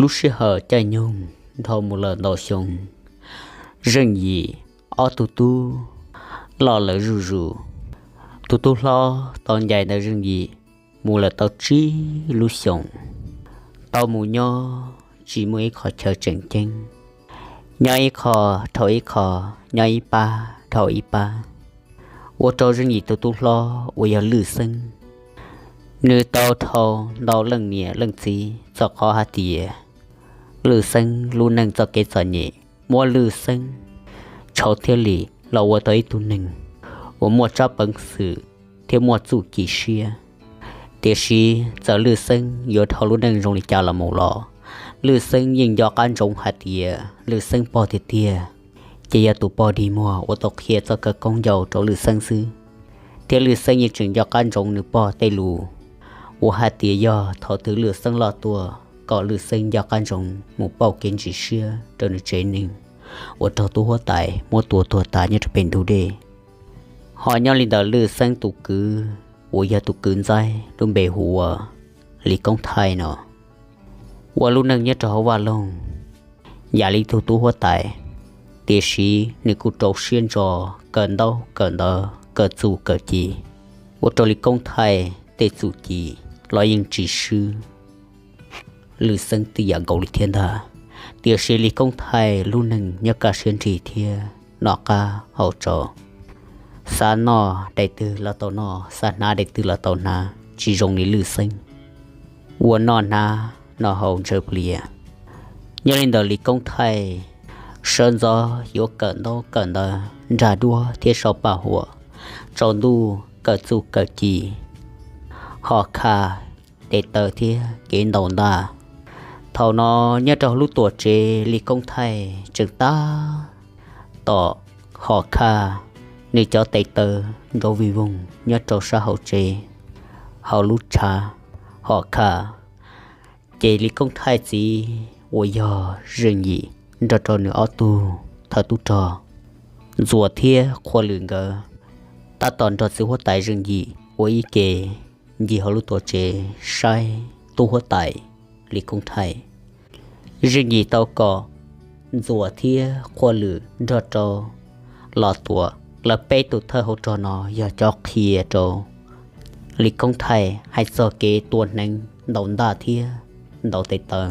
Lub sij hawm caij nyoog dhau mus lawm ntau xyoo, Zeej Yim ob tug tub loj lawm zuj zus. Tus tub hlob tau ncaim ntawm Zeej Yim mus lawm tau tsib lub xyoos, tau mus nyob tsis muaj ib qho chaw tseem ceeb, nyob ib qho dhau ib qho, nyob ib pab dhau ib pab, ua rau Zeej Yim tus tub hlob uas yog Lwj Xeeb, nws tau dhau ntau leej niam leej txiv txog qhov hais tias Lwj Xeeb lub neej txoj kev txom nyem muab Lwj Xeeb tshau thiaj li los ua tau ib tug neeg uas muaj tsab peev xwm thiab muaj txuj ci siab. Tiam sis txawm Lwj Xeeb yuav dhau lub neej zoo li cas los mus los, Lwj Xeeb yeej nco qab ntsoov hais tias Lwj Xeeb pog tiag tiag ces yog tus pog dig muag uas tau qhia txoj kawg koob ncau rau Lwj Xeeb xwb. Thiab Lwj Xeeb yeej tseem nco qab ntsoov nws pog tej lus uas hais tias yog thaum twg Lwj Xeeb loj tuaj kom Lwj Xeeb nco qab ntsoov mus pauj kev ntsis siab rau nws tsev neeg uas raug tub huab tais muab tua tuag tas nyob rau pem ntug dej. Ho nyob li ntawm Lwj Xeeb tus kwv uas yog tus kwv ntxaib lub npe hu ua Lis Koob Thaij no, ua lub neej nyob rau hauv vaj loog yam li tug tub huab tais, tiam sis nws kuj rau siab ntso kawm ntaub kawm ntawv kawm txuj kawm ci, ua rau Lis Koob Thaij tej txuj ci los yeej tsis swb Lwj Xeeb tib yam nkaus li thiab ntag. Tiam sis Lis Koob Thaij lub neej nyob kaj siab nrig thiab noj qab haus tsau, xav noj daim twg los tau noj, xav hnav daim twg los tau hnav, tsis zoo li Lwj Xeeb uas noj hnav noj haus ntshaw plias. Nyob li ntawm Lis Koob Thaij sawv ntxov yuav kawm ntaub kawm ntawv nrag duab thiab sau paj huam, tsaus ntuj kawm txuj kawm ci, ho kha tes taw thiab kev ntaus ntaj. Thaum no nyob rau lub tuam tsev Lis Koob Thaij tseem tab tom ho kha nws cov tes taw nrov vij voog nyob rau sab hauv tsev, hauv lub tshav ho kha. Ces Lis Koob Thaij txiv uas yog Zeej Yim nrog rau nws ob tug thawj tub rog Ntxuam thiab Qhua Lwm nkawd tab tom nrog txiv huab tais Zeej Yim ua ib ke ncig hauv lub tuam tsev saib tub huab tais Lis Koob Thaij. Zeej Yim tau kom Ntxuam thiab Qhua Lwm nrog rau Los Tuam, lawv peb tus thawj hauv rog no yog cov qhia rau Lis Koob Thaij hais txog kev tua hneev ntaus ntaj thiab ntaus tes taw.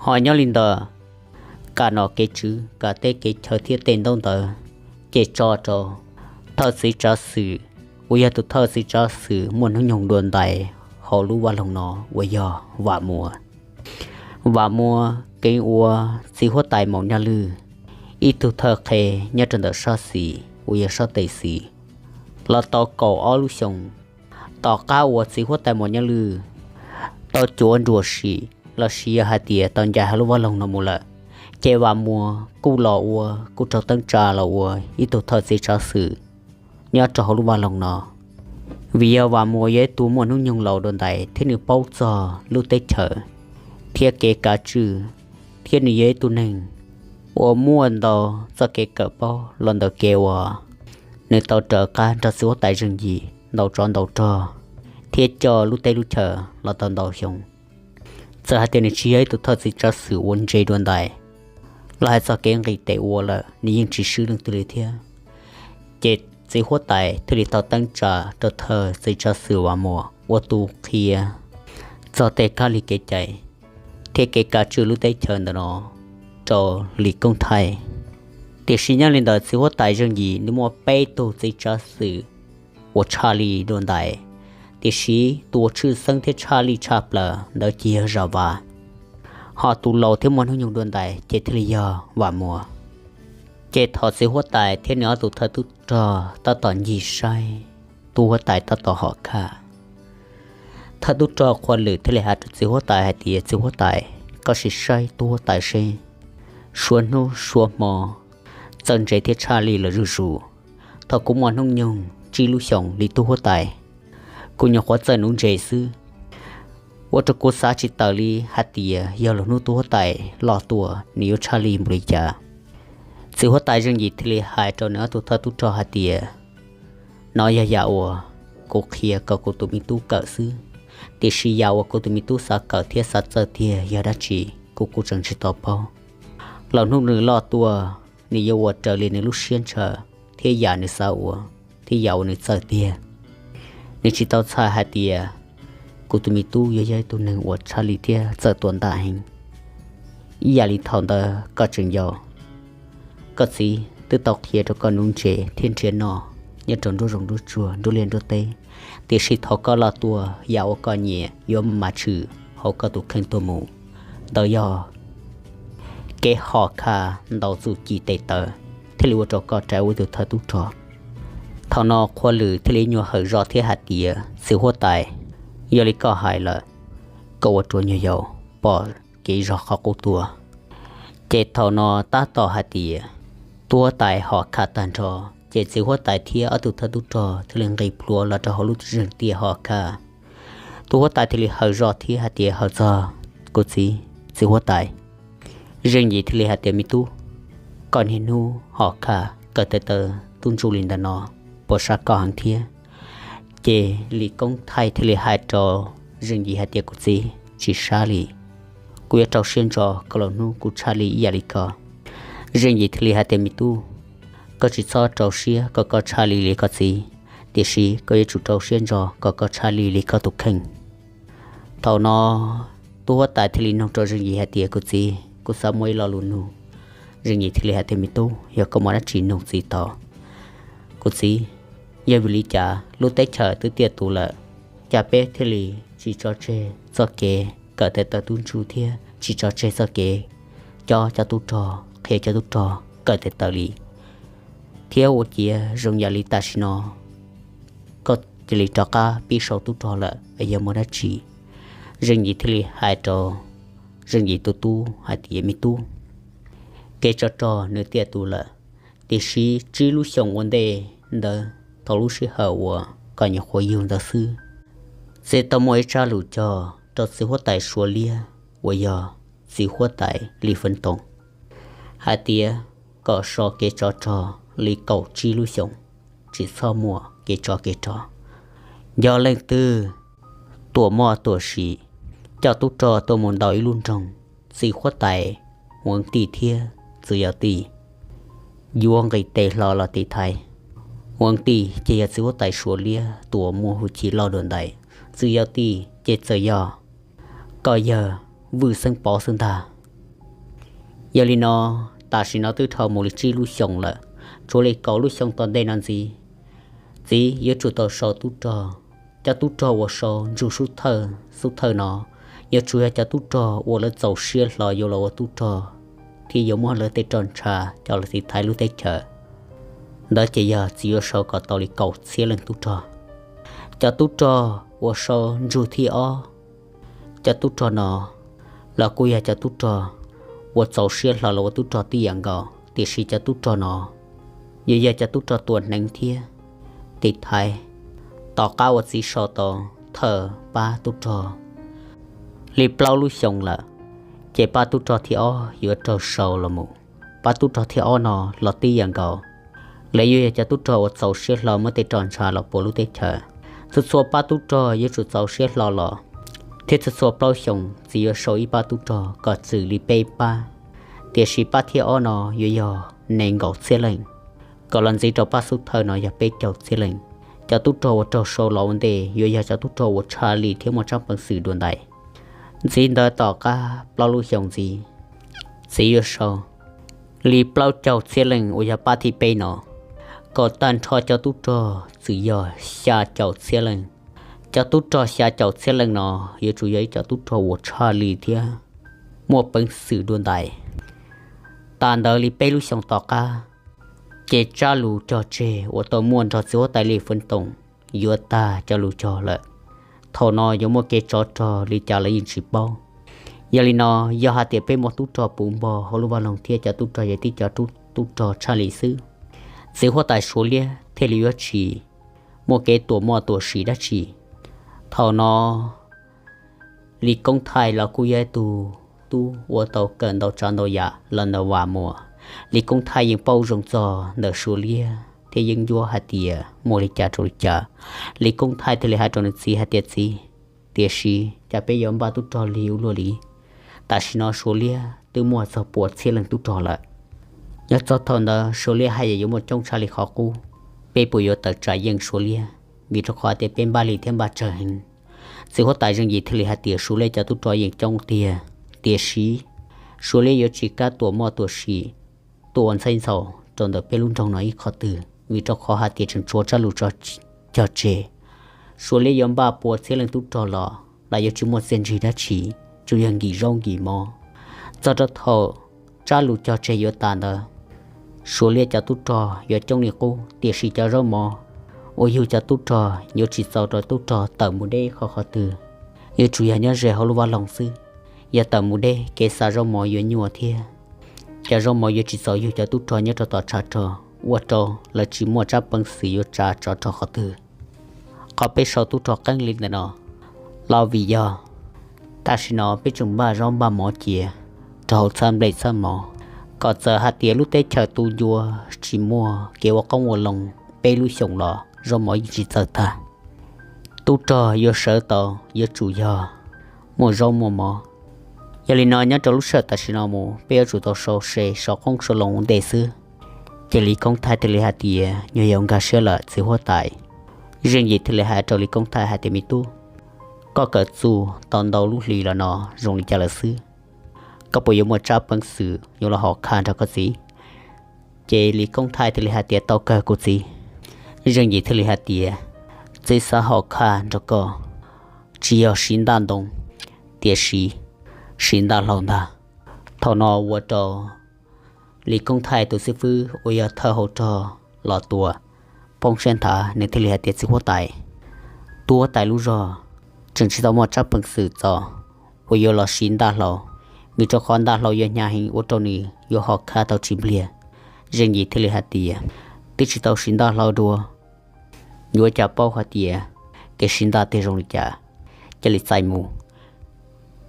Ho nyob li ntawm kam nom kev tswv, kam teb kev chaw thiab tej ntaub ntawv ces tso rau thawj txiv tsav xwm uas yog tus thawj txiv tsav xwm muaj hnub nyoog dua ntais hauv lub vaj loog no uas yog Vam Muas. Vam Muas keev ua txiv huab tais Maum Nyaj Lwj ib tug thawj qhe nyob rau ntawm sab xis uas yog sab tes xis los tau kaum ob lub xyoos. Tom qab uas txiv huab tais Maum Nyaj Lwj tau cuav nruam sim los sis yog hais tias tau ncaim hauv lub vaj loog no mus lawm, ces Vam Muas kuj los ua, kuj raug teeb tsa los ua ib tug thawj txiv tsav xwm nyob rau hauv lub vaj loog no. Vim yog Vam Muas yog ib tug muaj hnub nyoog laus dua ntais thiab nws paub txog lub teb chaws thiab kev kav tswj, thiab nws yog ib tug neeg uas muaj ntau txoj kev kawm paub los ntawm kev uas nws tau raws qab nrog txiv huab tais Zeej Yim ntaus tsov ntaus rog thiab coj lub teb lub chaws los tau ntau xyoo. Txawm hais tias nws tsis yog ib tug thawj txiv tsav xwm uas ntse dua ntais los hais txog kev nqis tes ua lawm nws yeej tsis swb leej twg li thiab. Ces txiv huab tais thiaj li tau teeb tsa rau thawj txiv tsav xwm Vam Muas ua tus qhia txog tej kab li kev cai thiab kev kav tswj lub teb chaws ntawm no rau Lis Koob Thaij. Tiam sis nyob li ntawm txiv huab tais Zeej Yim nws muaj peb tug txiv tsav xwm uas tshaj li dua ntais, tiam sis tus uas tshwj xeeb thiab tshaj li tshaj plaws ntawd ces yog Zam Vas, ho tus laus thiab muaj hnub nyoog dua ntais ces thiaj li yog Vam Muas. Ces thaum txiv huab tais thiab nws ob tug thawj tub rog tab tom ncig saib tub huab tais tab tom hom khaj, thawj tub rog Qhua Lwm thiaj li hais rau txiv huab tais hais tias, Txiv huab tais, koj sim saib tub huab tais seb, suav hnub suav hmo txawj ntse thiab tshaj li lawm zuj zus. Thaum kuv muaj hnub nyoog tsib lub xyoos li tub huab tais, kuv nyuam qhuav txawj nuv ntses xwb, ua rau kuv xav tsis tawm li hais tias yog lwm hnub tub huab tais loj tuaj nws yuav tshaj li npaum li cas. Txiv huab tais Zeej Yim thiaj li hais rau nws ob tug thawj tub rog hais tias, Nov yog yam uas kuv qhia kom kuv tus me tub kawm xwb, Tiam sis yam uas kuv tus me tub xav kawm thiab xav txawj tiag yog dab tsi, kuv kuj tseem tsis tau paub. Los hnub nws loj tuaj, nws yuav ua raws li nws lub siab ntshaw thiab yam nws xav ua thiab yam uas nws txawj tiag. Nws tsis tau txhais hais tias kuv tus me tub yuav yog ib tug neeg uas tshaj lij thiab txawj tuam ntam heev. Ib yam li thaum ntawd koj tseem yau, koj txiv twb tau qhia rau koj nuv ntses thiab nrhiav noj nyob rau nruab zoov nruab tsuag nruab liaj nruab teb, tiam sis thaum koj loj tuaj yam uas koj nyiam yuav mas tshwm hauv koj tus kheej tuaj mus. Ntawd yog kev hom khaj ntaus txuj ci tes taw thiaj li ua rau koj rais ua ib tug thawj tub rog. Thaum no qhua lwm thiaj li nyuag hawm zog thiab hais tias txiv huab tais, yog li koj hais lawm, koj ua rau nyuag yaus pom kev zog qhov qub tuaj. Ces thaum no tab tom hais tias tub huab tais hom khaj tag nrho, ces txiv huab tais thiab ob tug thawj tub rog thiaj li nqis plhuav los rau hauv lub zeeg tiaj hom khaj. Tub huab tais thiaj li hawm zog thiab hais tias hawm txog kuv txiv, txiv huab tais. Zeej Yim thiaj li hais tias me tub, koj niaj hnub hom khaj kawm tes taw tub ntsuj li ntawm no, puas sab koj heev thiab? Ces Lis Koob Thaij thiaj li hais rau Zeej Yim hais tias kuv txiv, tsis sab li, kuv yuav rau siab ntso kom lwm hnub kuv tshaj lij ib yam li koj. Zeej Yim thiaj li hais tias me tub, koj tsis txhob rau siab kom koj tshaj lij li koj txiv, tiam sis koj yuav tsum rau siab ntso kom koj tshaj lij li koj tus kheej. Thaum no tub huab tais thiaj li nug rau Zeej Yim hais tias kuv txiv, kuv xav muaj ib lo lus nug. Zeej Yim thiaj li hais tias me tub, yog koj muaj dab tsi nug txiv tau. Kuv txiv, yog vim li cas lub teb chaws twb tiaj tus lawm, cas peb thiaj li tsis tso tseg txoj kev kawm tes taw tub ntsuj thiab tsis tso tseg txoj kev cob cov tub rog, qhia cov tub rog kawm tes taw li? Thiab ua ciav zoo yam li tam sim no koj cia li rov qab pib sau tub rog lawm, yog muaj dab tsi? Zeej Yim thiaj li hais rau Zeej Yim tus tub hais tias me tub, kev tsov rog nws tiaj tus lawm, tiam sis tsib lub xyoos ua ntej ntawd thaum lub sij hawm uas koj nyuam qhuav yug ntawd xwb, txawm tau muaj ib tsab lus cog rau txiv huab tais Suav Liab uas yog txiv huab tais Lis Feeb Toom hais tias kom so kev tsov rog li kaum tsib lub xyoos, tsis txhob muaj kev tsov kev rog. Yog leej twg tuam muaj tuam sim coj tub rog tuaj mus ntaus ib lub nroog, txiv huab tais Hueev Tij thiab txiv yau Tij yuav nqis tes hlo los tiv thaiv. Hueev Tij ces yog txiv huab tais Suav Liab tus uas muaj hwj chim loj dua ntais, txiv yau Tij ces txawm yog koj yawg Vwj Xeeb Pov xwb ntag. Yog li no, tam sim no twb dhau mus li tsib lub xyoos lawm, tshuav li kaum lub xyoo tom ntej no ntxiv, txiv yuav tsum tau sau tub rog. Cov tub rog uas sau ntsug xub thawj xub thawj no yuav tsum yog cov tub rog uas lawv txaus siab hlo yuav los ua tub rog thiab yuav muab lawv tej roj ntsha coj los tiv thaiv lub teb chaws. Ntawd ces yog txiv yuav sau kom tau li kaum txhiab leej tub rog. Cov tub rog uas sau ntsug thib ob, cov tub rog no los kuj yog cov tub rog uas txaus siab hlo los ua tub rog tib yam nkaus, tiam sis cov tub rog no yuav yog cov tub rog tua hneev thiab tiv thaiv. Tom qab uas txiv sau tau thawj pab tub rog li plaub lub xyoo lawm, ces pab tub rog thib ob yuav raug sau los mus. Pab tub rog thib ob no los tib yam nkaus, lawv yuav yog cov tub rog uas txaus siab hlo muab tej roj ntsha los puas lub teb chaws. Txhua txhua pab tub rog yuav tsum txaus siab hlo los, thiab txhua txhua plaub xyoos txiv yuav sau ib pab tub rog kom txwm li peb pab, tiam sis pab thib ob no yuav yog nees nkaum txhiab leej, kom los ntxiv rau pab xub thawj no yog peb caug txhiab leej. Cov tub rog uas raug sau los ua ntej yuav yog cov tub rog uas tshaj lij thiab muaj tsab peev xwm dua ntais. Ntxiv ntawd tom qab plaub lub xyoos ntxiv, txiv yuav sau li plaub caug txhiab leej uas yog pab thib peb no, kom tag nrho cov tub rog txwm yog xya caum txhiab leej. Cov tub rog xya caum txhiab leej no yuav tsum yog ib cov tub rog uas tshaj lij thiab muaj peev xwm dua ntais. Tas ntawd li peb lub xyoos tom qab, ces tsab lus cog tseg uas tau muaj nrog txiv huab tais Lis Feeb Toom yuav tag cov lus cog lawm. Thaum no yuav muaj kev tsov rog li cas los yeej tsis paub. Yog li no, yog hais tias peb muaj tub rog puv npo hauv lub vaj loog thiab cov tub rog yog tib cov tub rog tshaj lij xwb, txiv huab tais Suav Liab thiaj li yuav tsis muaj kev tuam muaj tuam sim dab tsi. Thaum no Lis Koob Thaij los kuj yog ib tug tub uas tau kawm ntau tsav ntau yam los ntawm Vam Muas. Lis Koob Thaij yeej paub zoo txog ntawm Suav Liab thiab yeeb ncuab hais tias muaj li cas rau li cas. Lis Koob Thaij thiaj li hais rau nws txiv hais tias txiv, Tiam sis cas peb yuav npaj tub rog lig ua luaj li? Tam sim no Suav liab twb muaj txog pua txhiab leej tub rog lawm. Nyob txog thaum ntawd Suav liab haj yam yuav muaj coob tshaj li qhov qub. Peb puas yuav tawm tsam yeej Suav liab? Vim rau qhov tias peb npaj lig thiab npaj tsawg heev. Txiv huab tais Zeej Yim thiaj li hais tias Suav liab cov tub rog yeej coob tiag, tiam sis Suav liab yuav tsis kam tuam moj tuam sim tuaj ua ntxhab ntxhov rau ntawm peb lub nroog no ib qho twg, vim rau qhov hais tias tseem tshuav tsab lus cog tseg. Suav liab yuav npaj pua txhiab leej tub rog los los yuav tsis muaj txiaj ntsig dab tsi, tsuas yog nkim zaub nkim mov. Txog rau thaum tsab lus cog tseg yuav tas ntawd, Suav liab cov tub rog yuav coob li qub, tiam sis cov zaub mov uas yug cov tub rog yuav tsis txaus rau tub rog tawm mus deb qhov qhov twg, yuav tsum yog nyob ze hauv lub vaj loog xwb. Yog tawm mus deb kev xa zaub mov yuav nyuaj thiab cov zaub mov yuav tsis txaus yug cov tub rog nyob rau tom tshav rog, ua rau lawv tsis muaj tsab peev xwm yuav tsa tsov rog qhov twg. Qhov peb sau tub rog qeeb li ntawm no los vim yog tam sim no peb tseem npaj zaub npaj mov cia rau hauv txhab nplej txhab mov, kom txawm hais tias lub teb chaws tu ncua tsis muaj kev ua qoob ua loo peb lub xyoos los zaub mov yeej tsis txawj tag. Tub rog yuav sawv tau yuav tsum yog muaj zaub muaj mov. Yog li no nyob rau lub sij hawm tam sim no mus peb yuav tsum tau sau se sau qoob sau loo ua ntej xwb. Ces Lis Koob Thaij thiaj li hais tias nyuag yaus nkag siab lawm txiv huab tais. Zeej Yim thiaj li hais rau Lis Koob Thaij hais tias me tub, koj kawm txuj tau ntau lub hlis los no zoo li cas lawm xwb? Koj puas yuav muaj tsab peev xwm yuav los hom khaj nrog koj txiv? Ces Lis Koob Thaij thiaj li hais tias tau kawg kuv txiv. Zeej Yim thiaj li hais tias txiv xav hom khaj nrog koj, tsis yog siv ntaj ntoo, tiam sis siv ntaj hlau ntag. Thaum no ua rau Lis Koob Thaij tus xib fwb uas yog thawj hauv rog Los Tuam poob siab nthav, nws thiaj li hais tias txiv huab tais, tub huab tais lub zog tseem tsis tau muaj tsab peev xwm txaus uas yuav los siv ntaj hlau, vim rau qhov ntaj hlau yuav hnyav heev ua rau nws yuav hom khaj tau tsis npliag. Zeej Yim thiaj li hais tias twb tsis tau siv ntaj hlau dua, yuav cas paub hais tias kev siv ntaj tiag zoo li cas, cia li txais mus.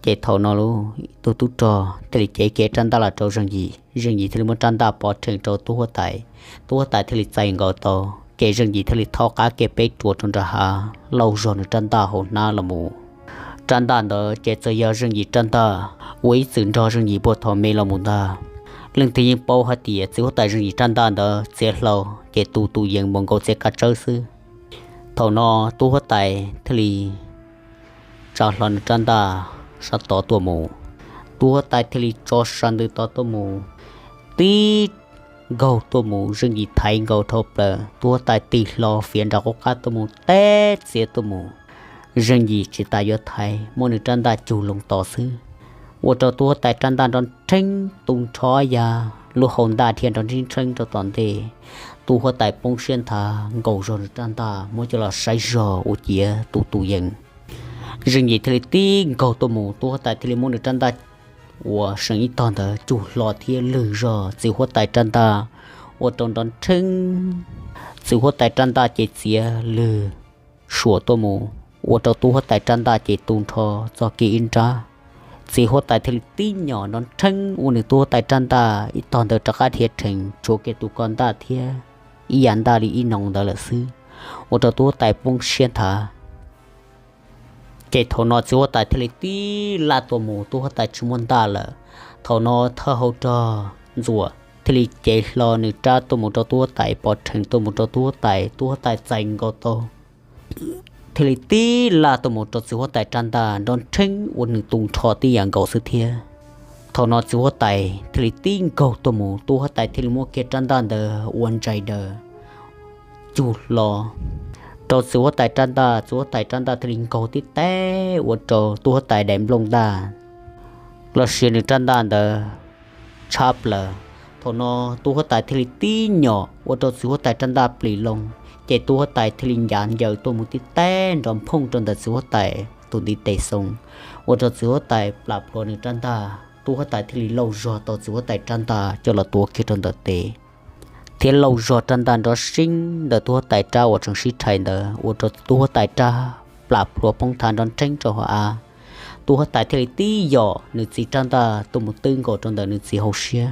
Ces thaum no lub tus tub rog thiaj li cev kiag rab ntaj los rau Zeej Yim, Zeej Yim thiaj li muab rab ntaj pov rhees rau tub huab tais. Tub huab tais thiaj li txais nkaus tau, ces Zeej Yim thiaj li thaub qab kiag peb ruas rau nram hav lauj zog nws rab ntaj hauv hnab los mus. Rab ntaj ntawd ces txawm yog Zeej Yim rab ntaj uas ib txwm nrog Zeej Yim puag thaum me los mus ntag. Leej twg yeej paub hais tias txiv huab tais Zeej Yim rab ntaj ntawd txiav hlau ces tus tus yees npaum nkaus txiav kav tsawb xwb. Thaum no tub huab tais thiaj li tsa hlo nws rab ntaj sab tod tuaj mus. Tub huab tais thiaj li tso sas ntws tod tuaj mus, tib nkaug tuaj mus, Zeej Yim thaiv nkaus dhau plaws, tub huab tais tig hlo fiav nram qub qab tuaj mus, teb txiav tuaj mus. Zeej Yim tsis tas yuav thaiv, muab nws rab ntaj cug loo tos xwb, ua rau tub huab tais rab ntaj nrov nrheeb tu nrho ya, lub hau ntaj dhia nrov nrheeb nrheeb rau tom ntej. Tub huab tais poob siab nthav nkaus zog nws rab ntaj muab coj los saib zog ua ciav tus tus yees. Zeej Yim thiaj li tib nkaug tuaj mus, tub huab tais thiaj li muab nws rab ntaj uas seem ib tog ntawd cug hlo thiab lwg zog txiv huab tais rab ntaj, ua rau nrov nrheeb. Txiv huab tais rab ntaj ces txiav lwg suam tuaj mus, ua rau tub huab tais rab ntaj ces tu nrho txog kiag ib nrab. Txiv huab tais thiaj li tib nyom nrov nrheeb ua nws tub huab tais rab ntaj ib tog ntawd rov qab dhia rhees tshuav kiag tus ko ntaj thiab ib yam ntaj li ib noo ntawd lawm xwb, ua rau tub huab tais poob siab nthav. Ces thaum no txiv huab tais thiaj li tib laj tuaj mus, tub huab tais tsis muaj ntaj lawm. Thaum no thawj hauv rog Ntxuam thiaj li cev hlo nws rab tuaj mus rau tub huab tais, pov rhees tuaj mus rau tub huab tais, tub huab tais txais nkaus tau, thiaj li tib laj tuaj mus rau txiv huab tais rab ntaj nrov nrheeb ua nws tu nrho tib yam nkaus xwb thiab. Thaum no txiv huab tais thiaj li tib nkaug tuaj mus, tub huab tais thiaj li muab kiag rab ntaj ntawd ua ntsais daws cug hlo rau txiv huab tais rab ntaj, txiv huab tais rab ntaj thiaj li nkaug tib teb ua rau tub huab tais daim nplooj ntaj los sis nws rab ntaj ntawd tshab plaws. Thaum no tub huab tais thiaj li tib nyom ua rau txiv huab tais rab ntaj plis loo, ces tub huab tais thiaj li ncav ncaws tuaj mus tib teb nrov nphooj rau ntawm txiv huab tais tus ntiv tes xoo, ua rau txiv huab tais plam plhuav nws rab ntaj. Tub huab tais thiaj li lauj zog tau txiv huab tais rab ntaj coj los tuav kiag rau ntawm tes, thiab lauj zog rab ntaj nrov seeb ntawm tub huab tais rab uas tseem sib rhais ntawd, ua rau tub huab tais rab plam plhuav poob nthav nrov nrheeb rau hauv av. Tub huab tais thiaj li tib yom nws txiv rab ntaj tuaj mus twb nkaus rau ntawm nws txiv hauv siab.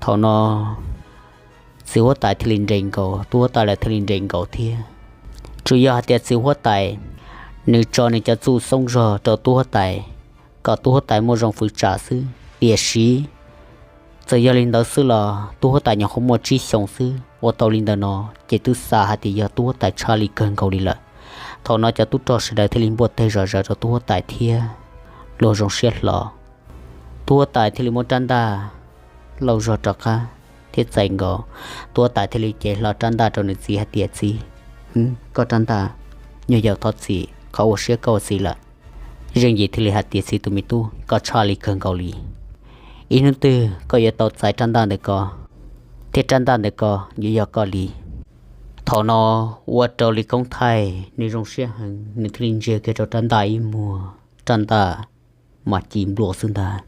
Thaum no txiv huab tais thiaj li nres nkaus, tub huab tais lawv thiaj li nres nkaus thiab. Tsuas yog hais tias txiv huab tais nws tso nws cov txuj xoob zog rau tub huab tais, kom tub huab tais muaj zoo fwv tsam xwb. Tiam sis txawm yog li ntawd xwb los tub huab tais nyuam qhuav muaj tsib xyoos xwb, ua tau li ntawm no ces twb xav hais tias yog tub huab tais tshaj li kawg nkaus li lawm. Thaum no cov tub rog sawv daws thiaj li npuaj teg zom zaws rau tub huab tais thiab luag zoo siab hlo. Tub huab tais thiaj li muab rab ntaj lauj zog rov qab thiab txais nkaus. Tub huab tais thiaj li cev hlo rab ntaj rau nws txiv hais tias, Txiv, koj rab ntaj, nyuag yaus thov txim qhov ua siab koj ua txiv lawm. Zeej Yim thiaj li hais tias, Txiv tus me tub, koj tshaj li kawg nkaus li. Ib hnub twg koj yuav tau txais rab ntaj ntawm ko, thiab rab ntaj ntawm ko yuav yog koj li. Thaum no ua rau Lis Koob Thaij nws zoo siab heev, nws thiaj li ntsia kiag rau rab ntaj ib muag, rab ntaj mas ci nplua xwb ntag.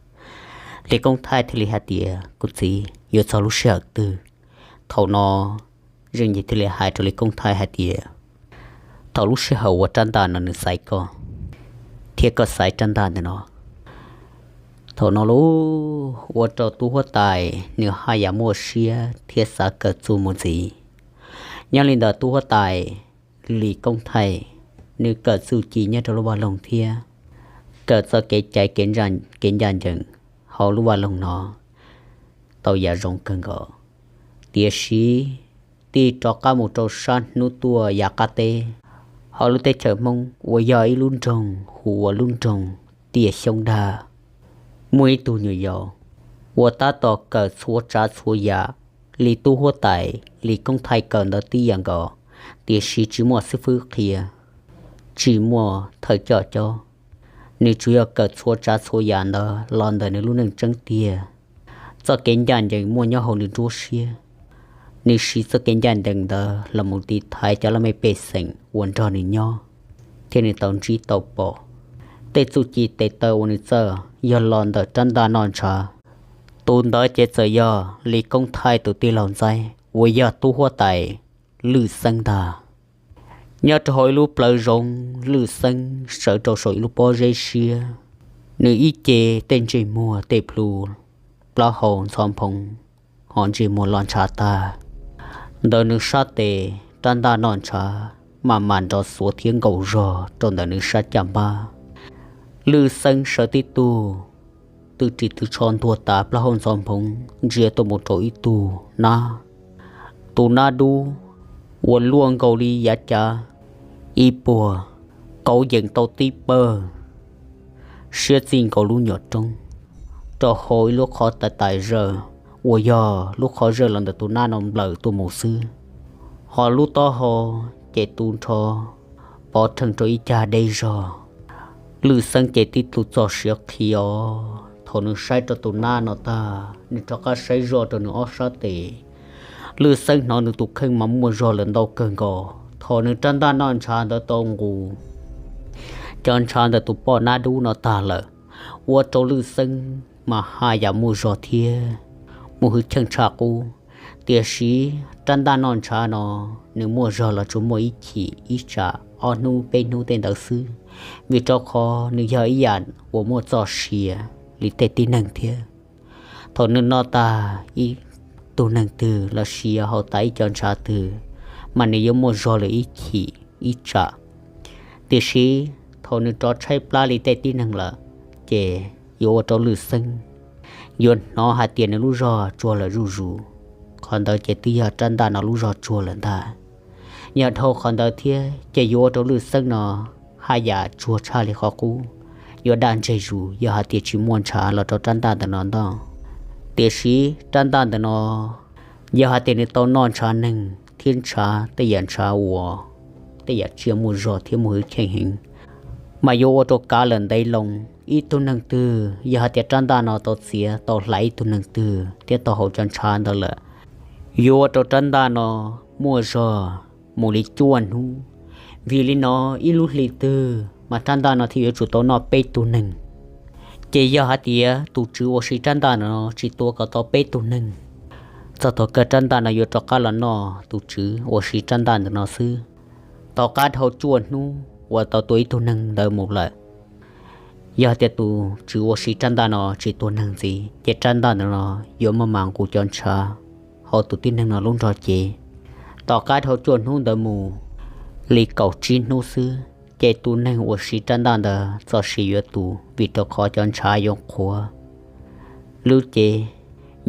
Lis Koob Thaij thiaj li hais tias, Kuv txiv, yuav txog lub sij hawm twg? Thaum no Zeej Yim thiaj li hais rau Lis Koob Thaij hais tias, Thaum lub sij hawm uas rab ntaj no nws xaiv koj, thiab koj xaiv rab ntaj ntawm no. Thaum no lauj, ua rau tub huab tais nws haj yam muaj siab thiab xav kawm txuj mus ntxiv. Nyob li ntawd tub huab tais Lis Koob Thaij, nws kawm txuj ci nyob rau lub vaj loog thiab kawm txoj kev cai kev ncaj ncees hauv lub vaj loog no tau yam zoo kawg nkaus. Tiam sis tij rov qab mus rau sab hnub tuaj yav qab teb, hauv lub teb chaws Hmoob uas yog ib lub nroog hu ua lub nroog Tiaj Xyoob Dag, muaj ib tug nyuam yaus uas tab tom kawm txhua tsav txhua yam li tub huab tais Lis Koob Thaij kawm ntawd tib yam nkaus, tiam sis tsis muaj xib fwb qhia, tsis muaj thawj coj cob. Nws tsuas yog kawm txhua tsav txhua yam ntawd los ntawm nws lub neej tseeb tiag. Txoj kev ncaj ncees muaj nyob hauv nws nruab siab. Nws siv txoj kev ncaj ncees ntawd los mus tiv thaiv cov laj mej pej xeem uas nrog nws nyob, thiab nws tau ntsib tau pom. Tej txuj ci tes taw uas nws txawj yog los ntawm rab ntaj noj ntshav. Tus ntawd ces txawm yog Lis Koob Thaij tus tij laug ntxaib uas yog tub huab tais Lwj Xeeb ntag. Nyob rau hauv ib lub plawv zoov, Lwj Xeeb sawv rau saum ib lub pob zeb siab. Nws ib ce tej ntsej muag tej plhu, plaub hau ntxhov nphoov, ho ntsej muag loj ntshav tag. Ntawm nws sab tes rab ntaj noj ntshav maj mam nrov xuav thiab nkaum zog rau ntawm nws sab caj npab. Lwj Xeeb sawv tib tug twb ris twb tsho ntuag tas plaub hau ntxhov nphoov ntsia tuaj mus rau ib tug nab. Tus nab dub uas luaj nkaus li yav cav ib puag, kauv yees tau tib pawg, siab txij nkaus lub nyuam roob, rau hauv ib lub qhov tais tais zawj uas yog lub qhov zawj los ntawm tus nab no nplawm tuaj mus xwb. Ho lub taub hau ces tu nrho pov rheej rau ib cag deb zog. Lwj Xeeb ces tib tug txog siav qhi os. Thaum nws saib rau tus nab no tag, nws rov qab saib zoj rau nws ob sab tes. Lwj Xeeb hnov nws tus kheej mas muaj zog lawm ntau kawg nkaus. Thaum nws rab ntaj noj ntshav ntawd tau nqus cov ntshav ntawm tus poj nab dub no tag lawm, ua rau Lwj Xeeb mas haj yam muaj zog thiab mus hwv cheej tshaj qub. Tiam sis rab ntaj noj ntshav no, nws muaj zog los tsuas muaj ib chim ib tsam ob hnub peb hnub tej ntawd xwb, vim rau qhov nws yog ib yam uas muaj txoj sia li tej tib neeg thiab. Thaum nws noj tag ib tug neeg twg los sis yog haus tas ib co ntshav twg, mas nws yuav muaj zog lawm ib chim ib tsam. Tiam sis thaum nws rov tshaib plab li tej tib neeg lawm, ces yuav ua rau Lwj Xeeb yuav hnov hais tias nws lub zog tsuag lawm zuj zus. Qhov ntawd ces twb yog rab ntaj no lub zog tsuag lawm ntag. Yog dhau qhov ntawd thiab ces yuav ua rau Lwj Xeeb no haj yam tsuag tshaj li qhov qub, yuav daj ntseg zus yog hais tias tsis muaj ntshav los rau rab ntaj ntawm no ntoj. Tiam sis rab ntaj ntawm no, yog hais tias nws tau noj ntshav neeg thiab ntshav tej yam ntshav uas tej yam tsiaj muaj zog thiab muaj hwj chim heev, mas yuav ua rau kav lawm ntev loo. Ib tug neeg twg yog hais tias rab ntaj no tau txiav tau hlais ib tug neeg twg thiab tau haus cov ntshav ntawd lawm, yuav ua rau rab ntaj no muaj zog mus li cuaj hnub. Vim li no, ib lub hlis twg mas rab ntaj no thiaj yuav tsum tau noj peb tug neeg. Ces yog hais tias tus tswv uas siv rab ntaj no tsis tua kom tau peb tug neeg, txog thaum kawg rab ntaj no yuav rov qab los noj tus tswv uas siv rab ntaj ntawm no xwb. Tom qab dhau cuaj hnub uas tau tua ib tug neeg ntawd mus lawm, yog tias tus tswv uas siv rab ntaj no tsis tua neeg ntxiv, ces rab ntaj ntawm no yuav maj mam nqus cov ntshav hauv tus tib neeg no lub nrog cev. Tom qab dhau cuaj hnub ntawd mus li kaum tsib hnub xwb, Ces tus neeg uas siv rab ntaj ntawd txoj sia yuav tu, vim rau qhov cov ntshav yuav qhuav lub cev,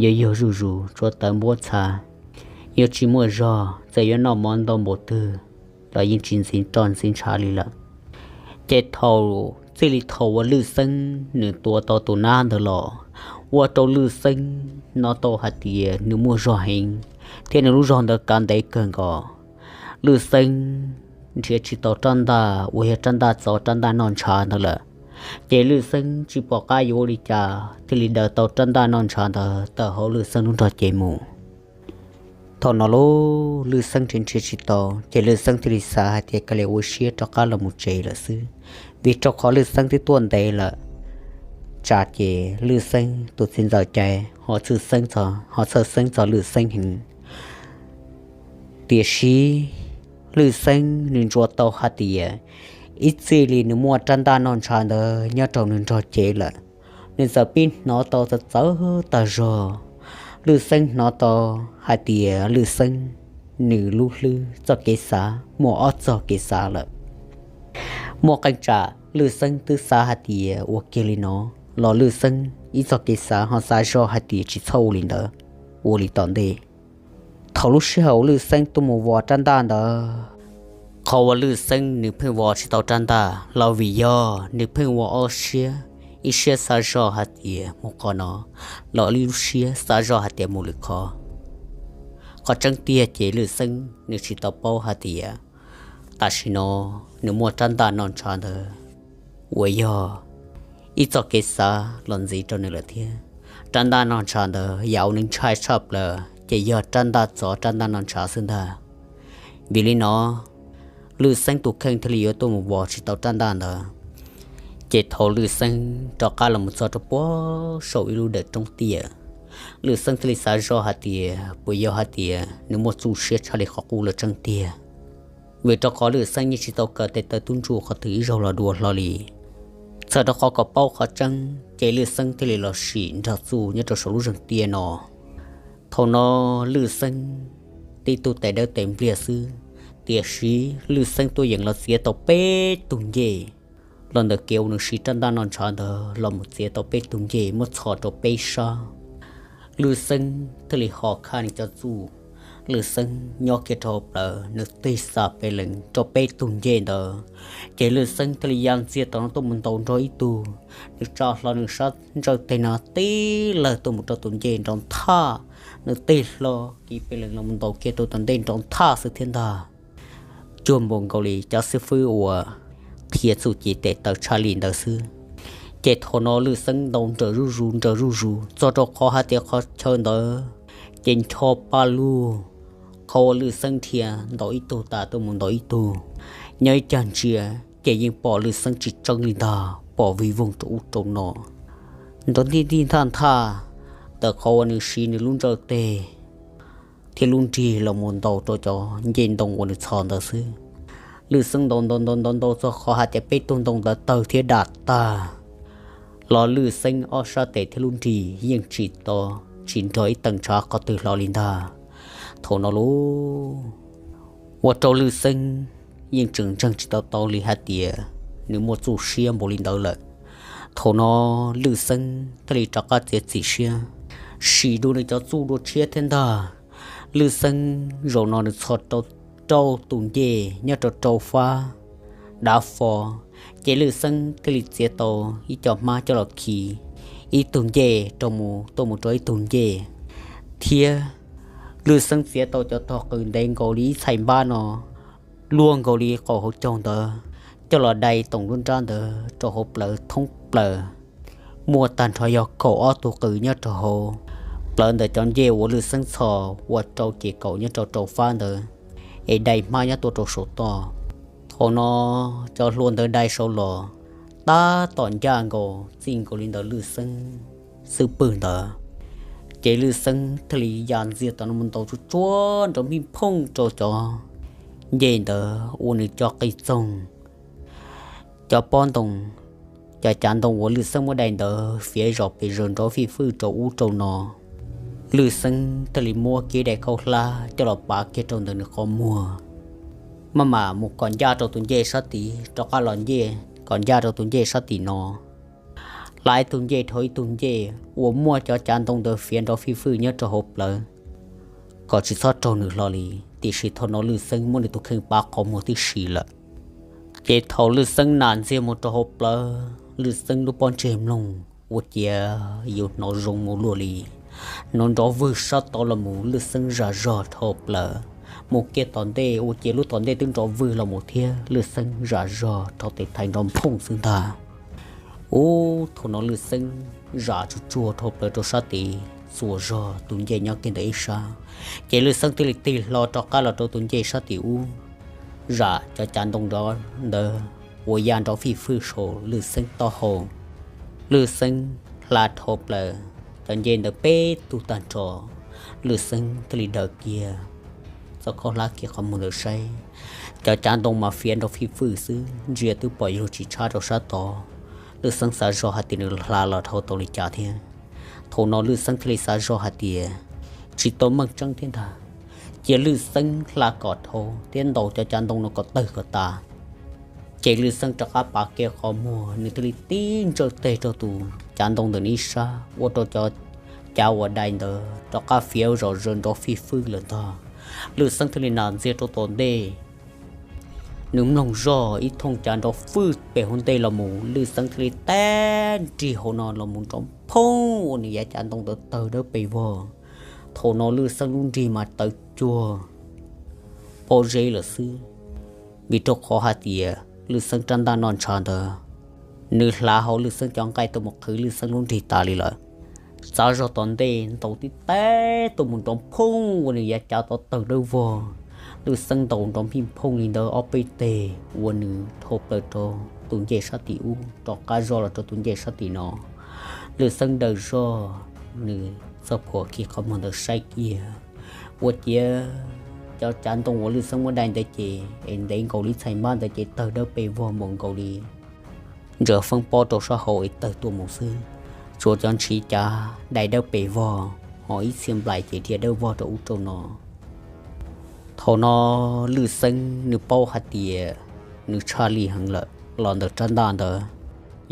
yuav yog zuj zus, tshuav tawv npuab txha, yuav tsis muaj zog, txawm yuav noj mov ntau npaum twg los yeej tsis ntxiv roj ntxiv ntshav li lawm. Ces thaum, txij li thaum uas Lwj Xeeb nws tua tau tus nab ntawd los, ua rau Lwj Xeeb hnov tau hais tias nws muaj zog heev, thiab nws lub zog ntawd kav ntev kawg nkaus. Lwj Xeeb nrhiav tsis tau rab ntaj uas yog rab ntaj txov rab ntaj noj ntshav ntawd lawm, ces Lwj Xeeb tsis pom qab yuav ua li cas thiaj li daws tau rab ntaj noj ntshav ntawd tawm hauv Lwj Xeeb lub nrog cev mus. Thaum no lub Lwj Xeeb nrhiav nrhiav tsis tau, ces Lwj Xeeb thiaj li xav hais tias kav liam ua siab rov qab los mus tsev lawm xwb, vim rau qhov Lwj Xeeb twb tuaj ntev lawm. Tsam ces Lwj Xeeb tus txiv ntxawm cai ho txhawj xeeb txog, ho txhawj xeeb txog Lwj Xeeb heev. Tiam sis Lwj Xeeb nws ntsuas tau hais tias ib txij li nws muaj rab ntaj noj ntshav ntawd nyob rau nws nrog cev lawm, nws txawm pib hnov tau txawv txawv tag zog. Lwj Xeeb hnov tau hais tias Lwj Xeeb nws lub hlwb txoj kev xav muaj ob txoj kev xav lawm. Muaj qee tsam Lwj Xeeb twb xav hais tias ua kiag li no los Lwj Xeeb ib txoj kev xav ho xav zog hais tias tsis txhob ua li ntawd, ua li tom ntej. Thaum lub sij hawm Lwj Xeeb tuaj mus vos rab ntaj ntawd, qhov uas Lwj Xeeb nws pheej vos tsis tau rab ntaj los vim yog nws pheej ua ob siab, ib siab xav zog hais tias mus qhov no, los ib lub siab xav zog hais tias mus lwm qhov. Qhov tseeb tiag ces Lwj Xeeb nws tsis tau paub hais tias tam sim no nws muaj rab ntaj noj ntshav ntawd uas yog ib txoj kev xav los ntxiv rau nws lawm thiab. Rab ntaj noj ntshav ntawd yam uas nws ntshai tshaj plaws ces yog rab ntaj txov rab ntaj noj ntshav xwb ntag. Vim li no, Lwj Xeeb tus kheej thiaj li yuav tuaj mus vos tsis tau rab ntaj ntawd. Ces thaum Lwj Xeeb rov qab los mus txog rau puag saum ib lub dawm roob tiaj, Lwj Xeeb thiaj li xav zoj hais tias puas yog hais tias nws muaj txuj siab tshaj li qhov qub lawm tseeb tiag. Vim rau qhov Lwj Xeeb yeej tsis tau kawm tes taw tub ntsuj qhov twg ib zaug los dua hlo li. Txawm rau qhov kom paub qhov tseeb ces Lwj Xeeb thiaj li los sim nrog txuj nyob rau saum lub zeeg tiaj no. Thaum no Lwj Xeeb tib tug tes dawb tes npliag xwb, tiam sis Lwj Xeeb tuaj yeem los txiav tau peb tug ncej. Los ntawm kev uas nws siv rab ntaj noj ntshav ntawd los mus txiav tau peb tug ncej muab txhos rau peb sab. Lwj Xeeb thiaj li ho khaj nws cov txuj. Lwj Xeeb nyob kiag rau hauv plawv, nws tig xa pes lees rau peb tug ncej ntawd. Ces Lwj Xeeb thiaj li ya ntxiag tom no tuaj mus ntaus nrog ib tug. Nws tsa hlo nws sab ntsawj teg no tib lawg tuaj mus rau tus ncej nrov nthaj. Nws tig hlo kiv pes lees los mus ntaus kiag rau tom ntej nrov nthaj xwb thiab ntag. Cuag npaum nkaus li cov xib fwb uas qhia txuj ci tes taw tshaj li ntawd xwb. Ces thaum no Lwj Xeeb ntaus nrawm zuj zus nrawm zuj zus txog rau qhov hais tias qhov chaw ntawd ces ncho pa lug. Qhov uas Lwj Xeeb dhia ntaus ib tug tas tuaj mus ntaus ib tug, nyob ib cag ntsia ces yeej pom Lwj Xeeb tsis tseeb li ntag, pom vij voog rau ub rau no, nrov ntij ntij nthaj nthaj, ntawm qhov uas nws siv nws lub ntsawj teg thiab lub nrig los mus ntaus rau cov ncej ntoo uas nws txhos ntawd xwb. Lwj Xeeb ntaus ntaus ntaus ntaus ntaus txog qhov hais tias peb tug ntoo ntawd tawg thiab dam tag, los Lwj Xeeb ob sab tes thiab lub nrig yeej tsis to, tsis nrog ib teem ntshav qhov twg hlo li ntag. Thaum no lauj, ua rau Lwj Xeeb yeej tseem ntseeg tsis tau tau li hais tias nws muaj txuj siab npaum li ntawd lawm. Thaum no Lwj Xeeb thiaj li rov qab txiav txim siab, sim dua nws cov txuj dua tshiab thiab ntag. Lwj Xeeb zaum no nws txhos rau rau tus ncej nyob rau rau fab dav fo, ces Lwj Xeeb thiaj li txiav tau ib co hmab coj los khi ib tug ncej rau mus tuaj mus rau ib tug ncej, thiab Lwj Xeeb txiav tau cov tog qws ntev nkaus li ib txhais npab no, luaj nkaus li qaum hauv caug ntawd, coj los dai toom lub nrab ntawd rau hauv plawv thoob plaws. Muaj tag nrho yog kaum ob tug qws nyob rau hauv plawv ntawm cov ncej uas Lwj Xeeb txhos ua rau ces kaum nyob rau rau fab ntawd, es dai hmab nyob tuaj rau saum toj. Thaum no cov hlua ntawd dai saud los tab tom ncaj nkaus txij nkaus li ntawm Lwj Xeeb xub pwg ntawd, ces Lwj Xeeb thiaj li ya ntxiag tom no mus ntaus tsuj tsuag nrov npij phooj rau cov ncej ntawd ua nws cov qis txoog, cov pob ntoo, cov cav ntoo uas Lwj Xeeb muab dai ntawd fiav zom pes zaws nrov fij fwj rau ub rau no. Lwj Xeeb thiaj li muab kiag daim khaub hlab coj los pav kiag rau ntawm nws qhov muag, maj mam mus kom ncaj rau tus ncej sab tid, rov qab los ncej kom ncaj rau tus ncej sab tim no. Hla ib tug ncej dhau ib tug ncej uas muaj cov cav ntoo ntawd fiav nrov fij fwj nyob rau hauv plawv kom tsis txhob raug nws hlo li. Tiam sis thaum no Lwj Xeeb muab nws tus kheej pab qhov muag tib si lawm. Ces thaum Lwj Xeeb nam ntxiag mus rau hauv plawv, Lwj Xeeb lub pob ntseg mloog ua ciav yus hnov zoo mus luaj li. Hnov nrov vwg sab tod los mus, Lwj Xeeb zam zog dhau plaws mus kiag tom ntej ua ciav lub tom ntej twb nrov vwg los mus thiab, Lwj Xeeb zam zog rau tes thaiv nrov phooj xwb ntag. Ub, thaum no Lwj Xeeb zam tsuag tsuag dhau plaws rau sab tid, txuas zog tus ncej nyob kiag ntawm ib sab, ces Lwj Xeeb thiaj li tig hlo rov qab los rau tus ncej sab tim ub, zam cov cav ntoo nrov ntawd uas ya nrov fij fwj saum Lwj Xeeb taub hau. Lwj Xeeb hla dhau plaws cov ncej ntawd peb tug tag nrho, Lwj Xeeb thiaj li daws kiag txoj khaub hlab kiag qhov muag ntawd saib, cov cav ntoo mas fiav nrov fij fwj xwb, ntsia twb pom zoo tsis tshab rau sab tod. Lwj Xeeb xav zog hais tias nws hla los dhau tau li cas thiab. Thaum no Lwj Xeeb thiaj li xav zog hais tias tsis tau meej tseeb thiab ntag, cia Lwj Xeeb hla kom dhau thiab ntaus cov cav ntoo no kom tawg kom tas. Ces Lwj Xeeb rov qab pav kiag qhov muag, nws thiaj li tib ntsawj teg rau tus cav ntoo ntawm nws ib sab, ua rau cov cav uas dai ntawd rov qab fiav zom zaws nrov fij fwj lawm ntag. Lwj Xeeb thiaj li nam ntxiag rau tom ntej. Nws mloog zog ib thooj cav nrov fwj pem hauv ntej los mus, Lwj Xeeb thiaj li tag nrig hauv no los mus nrov phooj ua nws yav cav ntoo ntawd tawg dawb pes vog. Thaum no Lwj Xeeb lub nrig mas tawv cuag pob zeb lawm xwb, vim rau qhov hais tias Lwj Xeeb rab ntaj noj ntshav ntawd, nws hlav hauv Lwj Xeeb cov nqaij tuaj mus qhwv Lwj Xeeb lub nrig tas li lawm. Txav zog tom ntej ntaus tib teg tuaj mus nrov phooj ua nws yav cav tod tawg dawb vog. Lwj Xeeb ntaus nrov npij phooj li ntawd ob peb teg ua nws dhau plaws rau tus ncej sab tim ub, rov qab zoj los rau tus ncej sab tim no. Lwj Xeeb daws zog nws txoj phuam kiag qhov muag ntawd saib kiag, ua ciav cov cav ntoo uas Lwj Xeeb muab dai ntawd ces es ntev nkaus li txhais npab ntawd ces tawg dawb pes vog npaum nkaus li ntsa feeb pob rau sab hauv es tawg tuaj mus xwb. Tsuas cov ntshiv cav dai dawb pes vog, ho ib txhia nplaim ces dhia dawb vog rau ub rau no. Thaum no Lwj Xeeb nws paub hais tias nws tshaj lij heev lawm los ntawm rab ntaj ntawd.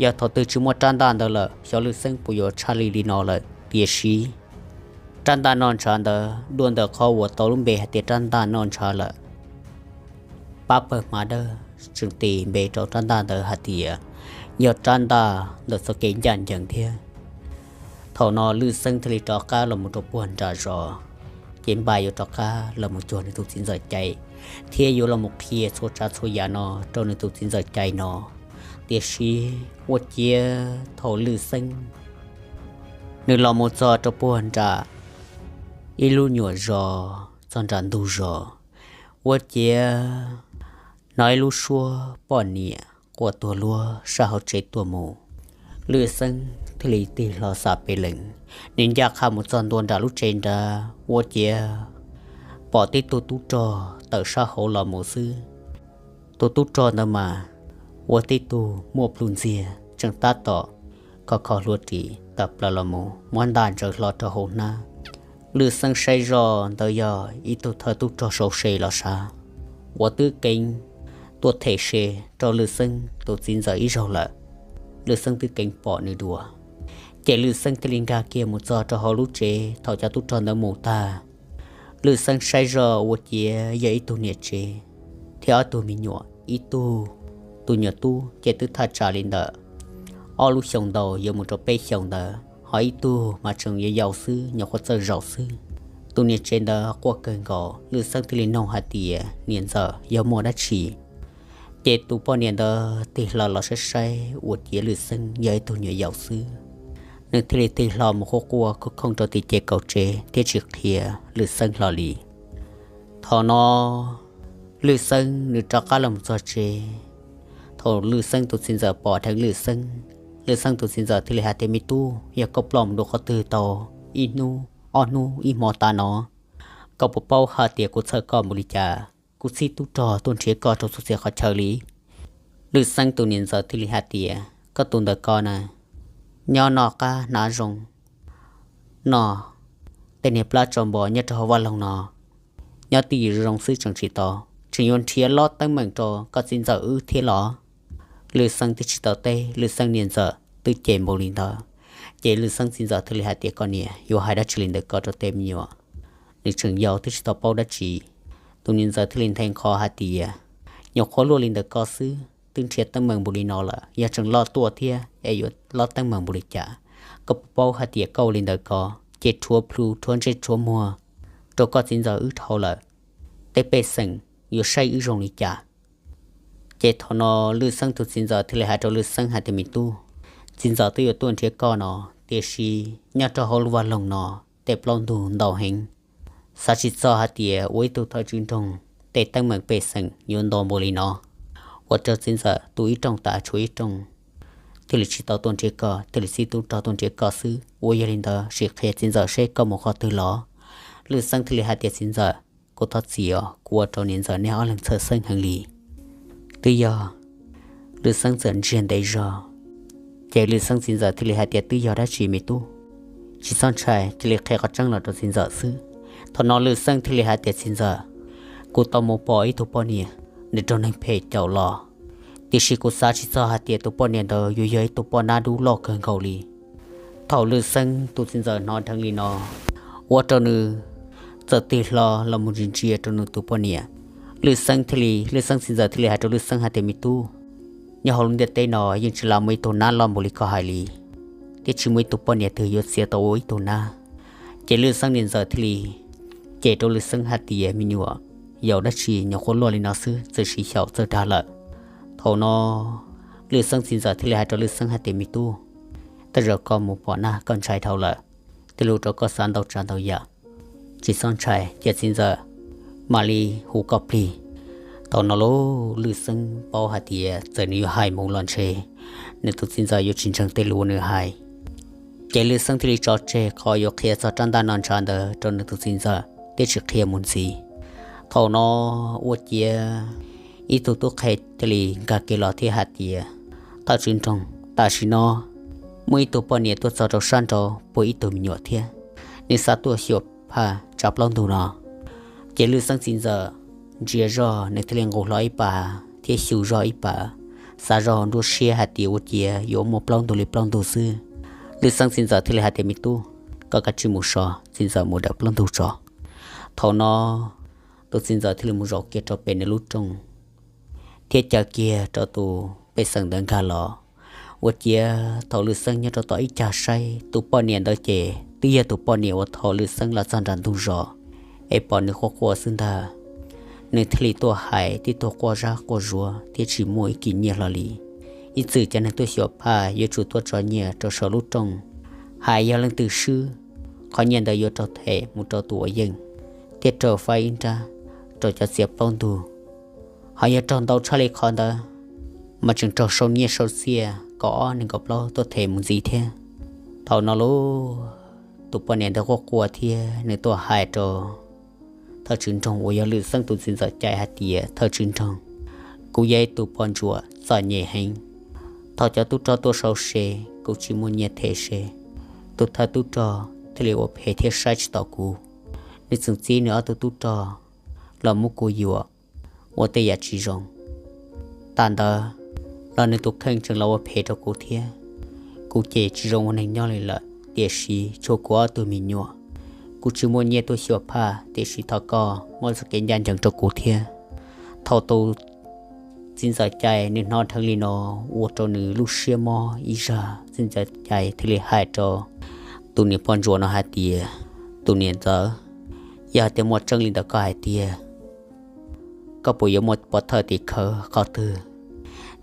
Yog thaum twg tsis muaj rab ntaj ntawd lawm, xyov Lwj Xeeb puas yuav tshaj lij li no lawm. Tiam sis rab ntaj noj ntshav ntawd dua ntawm qhov uas tau lub npe hais tias rab ntaj noj ntshav lawm. Pab pawg hma dawb tseem tis npe rau rab ntaj ntawd hais tias yog rab ntaj ntawm txoj kev ncaj ncees thiab. Thaum no Lwj Xeeb thiaj li rov qab los mus rau puag nram zos, ces npaj yuav rov qab los mus cuag nws tus txiv ntxawm cai, thiab yuav los mus qhia txhua tsav txhua yam no rau nws tus txiv ntxawm cai no. Tiam sis ua ciav thaum Lwj Xeeb nws los mus txog rau puag nram ib lub nyuam zos, txog nram ntug zos, ua ciav hnov ib lub suab poj niam quaj tuag luag sab hauv tsev tuaj mus. Lwj Xeeb thiaj li tig hlo xa pes lees, nws ncaj qha mus txog ntua nram lub tsev nrad, ua ciav pom tib tug tub rog tawm sab hauv los mus xwb. Tus tub rog ntawd mas ua tib tug muaj plhu ntxiag, tseem tab tom kho kho hlua ris tawm plaws los mus muab ntaj ntsaws hlo rau hauv hnab. Lwj Xeeb saib zoj ntawd yog ib tug thawj tub rog sau se los sav, uas twb keev tuaj them se rau Lwj Xeeb tus txiv ntxawm ib zaug lawm. Lwj Xeeb twb keev pom nws dua, ces Lwj Xeeb thiaj li nkag kiag mus txog rau hauv lub tsev. Thaum cov tub rog ntawd mus tag, Lwj Xeeb saib zoj ua ciav yog ib tug niam tsev thiab ob tug me nyuam. Ib tug, tus nyuam tub ces twb thaj tsam li ntawm ob lub xyoos ntau yuav mus rau peb xyoos ntawd, ho ib tug mas tseem yau yau xwb, nyuam qhuav txawj zaum xwb. Tus niam tsev ntawd quaj kawg nkaus, Lwj Xeeb thiaj li nug hais tias, niam ntxawm, yog muaj dab tsi? Ces tus poj niam ntawd tig hlo los saib saib ua ciav Lwj Xeeb yog ib tug nyuam yaus xwb, nws thiaj li tig hlo mus quaj quaj khooj khooj rau tim ces kaum tsev thiab tsis qhia Lwj Xeeb hlo li. Thaum no Lwj Xeeb nws rov qab los mus txog tsev. Thaum Lwj Xeeb tus txiv ntxawm pom dheev Lwj Xeeb, Lwj Xeeb tus txiv ntxawm thiaj li hais tias, me tub, yog koj ploj mus dua qhov twg tau ib hnub, ob hnub ib hmo tas no, koj puas paub hais tias kuv txhawj koj npaum li cas? Kuv txib tub rog tuaj nrhiav koj rau txhua txhia qhov chaw li. Lwj Xeeb tus niam ntxawm thiaj li hais tias, koj tus ntawm ko na, nyob noj qab hnav zoo, noj tej niag plab tso npo nyob rau hauv vaj loog no, nyob twj ywm zoo zoo xwb tseem tsis tau. tseem yuav nrhiav lob teeb meem rau koj txiv ntxawm wb thiab los? Lwj Xeeb twb tsis tau teb, Lwj Xeeb niam ntxawm twb cem npaum li ntawd. Ces Lwj Xeeb txiv ntxawm thiaj li hais tias, koj niam yuav hais dab tsi li ntawm koj rau tej me nyuam? Nws tseem yau twb tsis tau paub dab tsi. Tus niam ntxawm thiaj li nthe nqho hais tias, nyuam qhuav luaj li ntawm koj xwb twb nrhiav teeb meem npaum li no lawm, yog tseem loj tuaj thiab es yuav lob teeb meem npaum li cas? Koj puas paub hais tias koj ua li ntawd ko ces rhuav plhu rhuav ntsej rhuav muag rau koj txiv ntxawm wb dhau lawm, tej pej xeem yuav saib wb zoo li cas? Ces thaum no Lwj Xeeb tus txiv ntxawm thiaj li hais rau Lwj Xeeb hais tias, me tub, txiv ntxawm twb yuav tuaj nrhiav koj no, tiam sis nyob rau hauv lub vaj loog no tej plaub ntug ntau heev. Xav tsis txog hais tias ua ib tug thawj tswj nroog tej teeb meem pej xeem yuav ntau npaum li no. Ua rau txiv ntxawm tu ib rooj tas tshuav ib rooj, thiaj li tsis tau tuaj nrhiav koj, thiaj li txib tub rog tuaj nrhiav koj xwb. Ua yog li ntawd sim qhia txiv ntxawm seb koj mus qhov twg los? Lwj Xeeb thiaj li hais tias, txiv ntxawm, kuv thov txim os, kuv ua rau niam ntxawm nej ob leeg txhawj xeeb heev li. Twb yog. Lwj Xeeb txawm ntsiag ntev zog. Ces Lwj Xeeb txiv ntxawm thiaj li hais tias, twb yog dab tsi me tub? Tsis txhob ntshai, cia li qhia qhov tseeb los rau txiv ntxawm xwb. Thaum no Lwj Xeeb thiaj li hais tias, txiv ntxawm, kuv tau mus pom ib tug poj niam, nws raug neeg phem caum los, tiam sis kuv xav tsis txog hais tias tus poj niam ntawd yuav yog ib tug poj nab dub loj kawg nkaus li. Thaum Lwj Xeeb tus txiv ntxawm hnov dheev li no, ua rau nws txawm tig hlo los mus ntsia ntsia rau nws tus poj niam. Lwj Xeeb thiaj li, Lwj Xeeb txiv ntxawm thiaj li hais rau Lwj Xeeb hais tias, me tub, nyob hauv lub ntiaj teb no yeej tsis lam muaj ib tug nab loj npaum li koj hais li, thiab tsis muaj ib tug poj niam twg yuav txiav tau ua ib tug nab. Ces Lwj Xeeb niam ntxawm thiaj li cem rau Lwj Xeeb hais tias, me nyuam, yau dab tsi nyuam qhuav luaj li no xwb txawm siv xyaum txawj dag lawm. Thaum no Lwj Xeeb txiv ntxawm thiaj li hais rau Lwj Xeeb hais tias, me tub, tej zaum koj mus pom nab koj ntshai dhau lawm, tej lus rau koj xav ntau tsav ntau yam. Tsis txhob ntshai, cia txiv ntxawm mam li hu koj plig. Thaum no lauj, Lwj Xeeb paub hais tias txawm nws yuav hais mus los ntshe nws tus txiv ntxawm yuav tsis ntseeg tej lus uas nws hais. Ces Lwj Xeeb thiaj li tso tseg qhov yuav qhia txog rab ntaj no ntshav ntawd rau nws tus txiv ntxawm thiab tsis qhia mus ntxiv. Thaum no ua ciav ib tug tub qhe thiaj li nkag kiag los thiab hais tias, thawj tswj nroog, tam sim no muaj ib tug poj niam tuaj txog rau sab nraud puag ib tug me nyuam thiab, nws xav tuaj xyuas phaj tsav plaub ntug no. Ces Lwj Xeeb txiv ntxawm ntsia zog nws thiaj li nqus hlo ib pas thiab xyu zog ib pas, xav zog nruab siab hais tias ua ciav yuav muaj plaub ntug li plaub ntug xwb. Lwj Xeeb txiv ntxawm thiaj li hais tias, me tub, koj kav tsij mus so, txiv ntxawm mus dawm plaub ntug tso. Thaum no tus txiv ntxawm thiaj li mus zaum kiag rau pem nws lub rooj thiab caw kiag rau tus pej xeem ntawd nkag los. Ua ciav thaum Lwj Xeeb nyob rau tom ib cag saib tus poj niam ntawd ces twb yog tus poj niam uas thaum Lwj Xeeb los txog nram ntug zos es pom nws quaj quaj xwb ntag. Nws thiaj li tuaj hais tib tug quaj zab quaj zuav thiab tsis muaj ib kis nyiaj hlo li. Ib txwm cov neeg tuaj xyuas phaj yuav tsum tuaj tso nyiaj rau saum lub rooj, hais yog leej twg swb, qhov nyiaj ntawd yuav raug them mus rau tus uas yeej thiab raug faib ib nrab rau cov txiav plaub ntug. Ho yog raug ntau tshaj li qhov ntawd mas tseem raug sau nyiaj sau txiaj kaum ob nees nkaum plaub tuaj them mus ntxiv thiab. Thaum no lauj, tus poj niam ntawd quaj quaj thiab nws tuaj hais rau thawj tswj nroog uas yog Lwj Xeeb tus txiv ntxawm cai hais tias, thawj tswj nroog, kuv yog ib tug poj ntsuam txom nyem heev. Thaum cov tub rog tuaj sau se, kuv tsis muaj nyiaj them se, tus thawj tub rog thiaj li ua phem thiab saib tsis taus kuv. Nws tseem txib nws ob tug tub rog los muab kuv yuam ua tej yam tsis zoo. Tag ntawd los nws tus kheej tseem los ua phem rau kuv thiab. Kuv ces tsis zoo ua neeg nyob li lawm, tiam sis tshuav kuv ob tug me nyuam. Kuv tsis muaj nyiaj tuaj xyuas phaj, tiam sis thov koj muab txoj kev ncaj ncees rau kuv thiab. Thaum tus txiv ntxawm cai nws hnov dheev li no, ua rau nws lub siab mob ib zag. Txiv ntxawm cai thiaj li hais rau tus niam poj ntsuam no hais tias, tus niam ntxawm, yog hais tias muaj tseeb li ntawd koj hais tiag, koj puas yuav muaj pov thawj tim khawv qhov twg?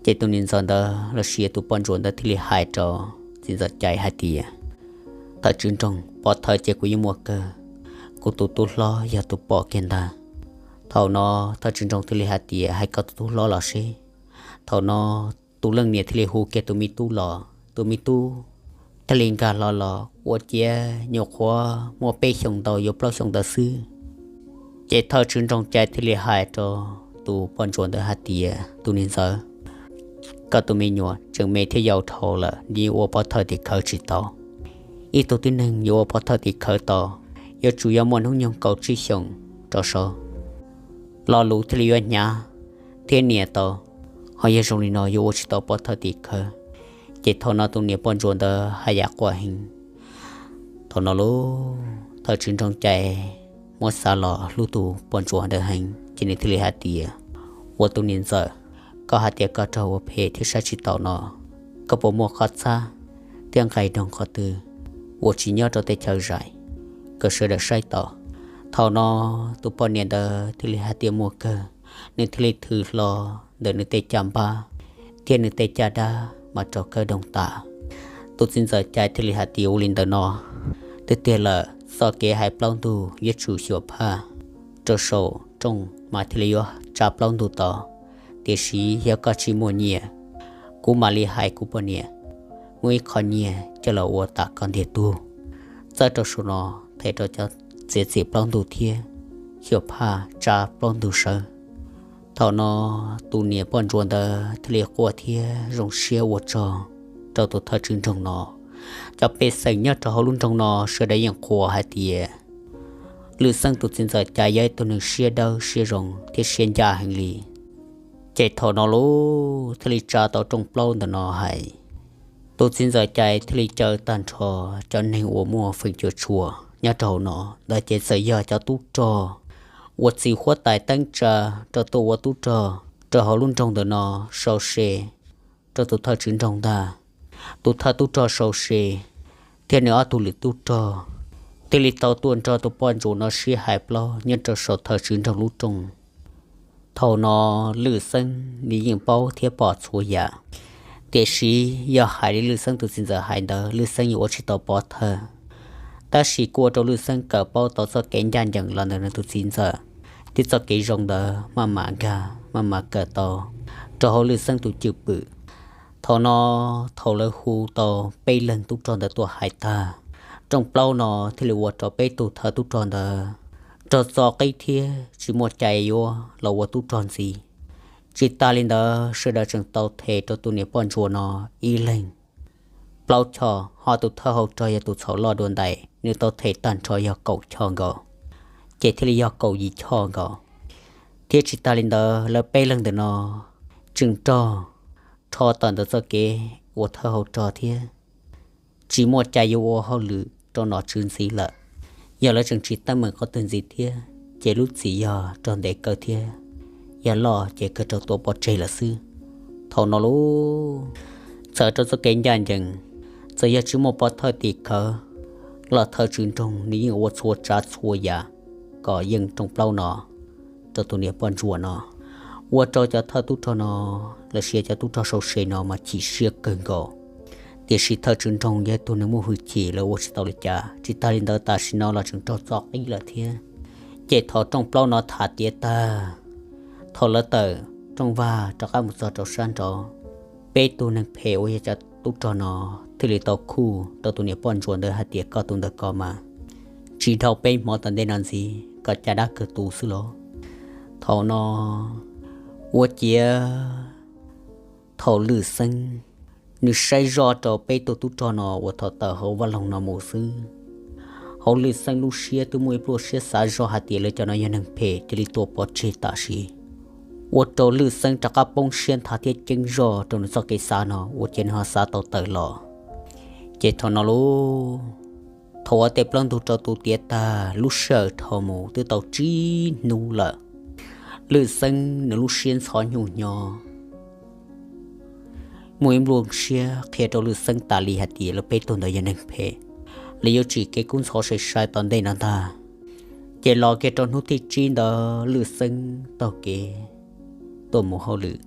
Ces tus niam ntxawm ntawd lossis tus poj ntsuam ntawd thiaj li hais rau txiv ntxawm cai hais tias, thawj tswj nroog, pov thawj ces kuv yeej muaj kawg, kuv tus tub hlob yog tus pom kiag ntag. Thaum no thawj tswj nroog thiaj li hais tias, hais koj tus tub hlob los seb. Thaum no tus leej niam thiaj li hu kiag tus me tub los, tus me tub thiaj li nkag hlo los. Ua ciav nyuam qhuav muaj peb xyoos ntau yuav plaub xyoos ntawd xwb. Ces thawj tswj nroog cai thiaj li hais rau tus poj ntsuam ntawd hais tias, tus niam ntxawm, koj tus me nyuam tseem me thiab yau dhau lawm, nws ua pov thawj tim khawv tsis tau. Ib tug tib neeg yuav ua pov thawj tim khawv tau, yuav tsum yog muaj hnub nyoog kaum tsib xyoos rov saud. lo lus thiaj li yuav hnyav thiab nias tau, ho yog zoo li no yuav ua tsis tau pov thawj tim khawv. Ces thaum no tus niam poj ntsuam ntawd haj yam quaj heev. Thaum no lub thawj tswv nroog Cai muab xav los hlub tus poj ntsuam ntawd heev, ces nws thiaj li hais tias, Ua tus niam ntxawm, koj hais tias koj raug ua phem thiab saib tsis taus no, koj puas muaj qhov txhab thiab nqaij doog qhov twg uas tsis nyob rau tej chaw zais kom sawv daws saib tau? Thaum no tus poj niam ntawd thiaj li hais tias muaj kawg, nws thiaj li thws hlo ntawm nws tej caj npab thiab nws tej caj dab mas rau khawb doog tas. Tus txiv ntxawm Cai thiaj li hais tias, Ua li ntawm no, twb tiag lawm, txoj kev hais plaub ntug yuav tsum xyuas phaj rau saum rooj mas thiaj li yuav tsa plaub ntug tau. Tiam sis yog koj tsis muaj nyiaj, kuv mam li hais kuv poj niam muab ib qho nyiaj coj los ua tas koj ntiag tug, txawb rau saum no, them rau cov txiav txim plaub ntug thiab xyuas phaj tsa plaub ntug sawv. Thaum no tus niam poj ntsuam ntawd thiaj li quaj thiab zoo siab ua tsaug rau tus thawj tswv nroog no. Cov pej xeem nyob rau hauv lub nroog no sawv daws yeej qhuas hais tias Lwm Xeeb tus txiv ntxawm Cai yog ib tug neeg siab dawb siab zoo thiab siab ncaj heev li. Ces thaum no lub thiaj li tsa tau rooj plaub ntawm no hais. Tus txiv ntxawm Cai thiaj li caw tag nrho cov neeg uas muaj feem cuam tshuam nyob rau hauv no ntawd ces txawm yog cov tub rog uas txiv huab tais teeb tsa rau tuaj ua tub rog rau hauv lub nroog ntawm no sau se rau tus thawj tswv nroog ntag. Tus thawj tub rog sau se thiab nws ob tug lwm tub rog thiaj li tau tuaj nrog tus poj ntsuam no sib hais plaub nyob rau saum thawj tswv nroog lub rooj. Thaum no Lwm Xeeb nws yeej paub thiab pom txhua yam, tiam sis yog hais li Lwm Xeeb tus txiv ntxawm hais ntawd Lwm Xeeb yuav ua tsis tau pov thawj. Tab sis kuj ua rau Lwm Xeeb kawm paub tau txoj kev ncaj ncees los ntawm nws tus txiv ntxawm, thiab txoj kev zoo ntawd maj mam nkag maj mam kawm tau rau hauv Lwm Xeeb tus cwj pwm. Thaum no thaum lawv hu tau peb leeg tub rog ntawd tuaj hais tag, rooj plaub no thiaj li ua rau peb tug thawj tub rog ntawd raug txo qib thiab tsis muaj cai yuav los ua tub rog ntxiv. Tsis tas li ntawd sawv daws tseem tau them rau tus niam poj ntsuam no ib leeg plaub choj, ho tus thawj hauv rog yog tus txhaum loj dua ntais nws tau them tag nrho yog kaum choj nkaus, ces thiaj li yog kaum yim choj nkaus. Thiab tsis tas li ntawd lawv peb leeg ntawm no tseem raug rho tawm ntawm txoj kev ua thawj hauv rog thiab tsis muaj cai yuav ua hauj lwm rau nom tswv ntxiv lawm. Yog lawv tseem tsis teeb meem qhov twg ntxiv thiab ces lub txim yog raug ntes kaw thiab yog loj ces kawg raug tua pov tseg lawm xwb. Thaum no lub txawm rau txoj kev ncaj ncees, txawm yog tsis muaj pov thawj tim khawv los thawj tswv nroog nws yeej ua txhua tsav txhua yam kom yeej rooj plaub no rau tus niam poj ntsuam no. Ua rau cov thawj tub rog no los sis cov tub rog sau se no mas chim siab kawg nkaus. Tiam sis thawj tswv nroog yog tus nws muaj hwj chim lawv ua tsis tau li cas. Tsis tas li ntawd tam sim no los tseem raug txo qib lawm thiab. Ces thaum rooj plaub no tham tiav tag, thaum lawv tawm rooj vag rov qab mus txog rau sab nraud, peb tug neeg phem uas yog cov tub rog no thiaj li tau khuj rau tus niam poj ntsuam ntawd hais tias koj tus ntawm ko mas tsis dhau peb hmo tom ntej no ntxiv, koj caj dab kawg tu xwb los. Thaum no ua ciav thaum Lwm Xeeb nws saib zoj rau peb tug tub rog no uas thaum tawm hauv vaj loog no mus xwb, hauv Lwm Xeeb lub siab twb muaj ib pluaj siab xav zoj hais tias lawv cov no yog neeg phem cia li tua pov tseg tam sim. Ua rau Lwm Xeeb rov qab poob siab nthav thiab ceeb zoj rau nws txoj kev xav no ua ciav nws ho xav tau tawm los. Ces thaum no lub, thaum uas tej plaub ntug rau tu tiav tag lub sij hawm dhau mus twb tau tsib hnub lawm, Lwm Xeeb nws lub siab ntxhov nyuj hnyo. Muaj ib nplooj siab qhia rau Lwm Xeeb tas li hais tias lawv peb tug ntawd yog neeg phem, lawv yuav tsim kev kub ntxhov sai sai tom ntej no ntag. Ces los kiag rau hnub thib tsib ntawd Lwm Xeeb taug kev tuaj mus hauj lwm,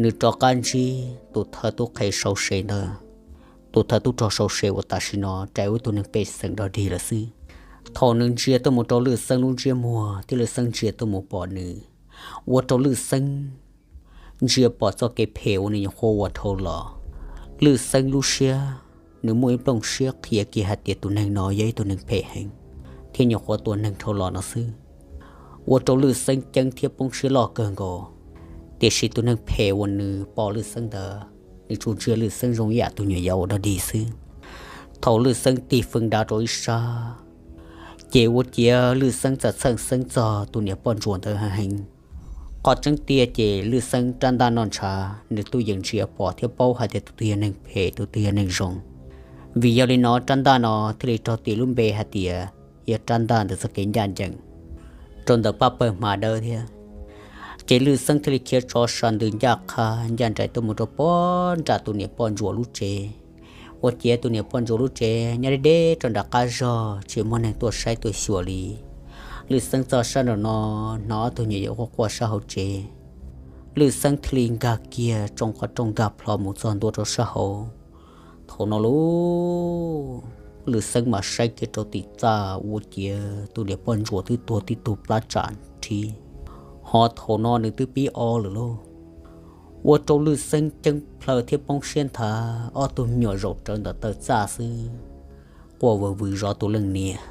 nws rov qab ntsib tus thawj tub qhe sau se ntawd, tus thawj tub rog sau se uas tam sim no rais ua ib tug neeg pej xeem dog dig lawm xwb. Thaum nws ntsia tuaj mus rau Lwm Xeeb lub ntsiab muag thiab Lwm Xeeb ntsia tuaj mus pom nws, ua rau Lwm Xeeb ntsia pom txoj kev phem uas nws nyuam qhuav ua dhau los. Lwm Xeeb lub siab, nws muaj ib nplooj siab qhia kiag hais tias tus neeg no yog ib tug neeg phem heev thiab nyuam qhuav tua neeg dhau los no xwb, ua rau Lwm Xeeb ceeb thiab poob siab loj kawg nkaus. Tiam sis tus neeg phem uas nws pom Lwm Xeeb ntawd, nws tsuas ntsia Lwm Xeeb zoo ib yam tus nyuam yaus uas dog dig xwb. Thaum Lwm Xeeb tig feem dav rau ib sab, ces ua ciav Lwm Xeeb txawm txhawj xeeb txog tus niam poj ntsuam ntawd heev. Qhov tseeb tiag ces Lwj Xeeb rab ntaj noj ntshav nws twb yeej ntsia pom thiab paub hais tias tus twg yog neeg phem tus twg yog neeg zoo. Vim yog li no rab ntaj no thiaj li raug tis lub npe hais tias yog rab ntaj ntawm txoj kev ncaj ncees rau ntawm pab pawg hma dawb thiab. Ces Lwj Xeeb thiaj li khiav tso sa ntws ncaj qha ncaj nraim tuaj mus rau pog nram tus niam poj ntsuam lub tsev. Ua ciav tus niam poj ntsuam lub tsev nyob deb deb rau nram qab zog tsis muaj neeg tuaj saib tuaj xyuas li. Lwj Xeeb txog sab nraum no, hnov ob tug nyuam yaus quaj quaj sab hauv tsev. Lwj Xeeb thiaj li nkag kiag tsoo qhov rooj nkag plho mus txog ntua rau sab hauv. Thaum no lauj, Lwj Xeeb mas saib kiag rau tim txaj ua ciav tus niam poj ntsuam twb tuag tib tug plab tsam nrhib, ho thaum no nws twb pib ob lawm lauj. Ua rau Lwj Xeeb ceeb plhaw thiab poob siab nthav, ob tug me nyuam zaum rawv ntawm taw txaj xwb, quaj vwm vwm zov tus leej niam.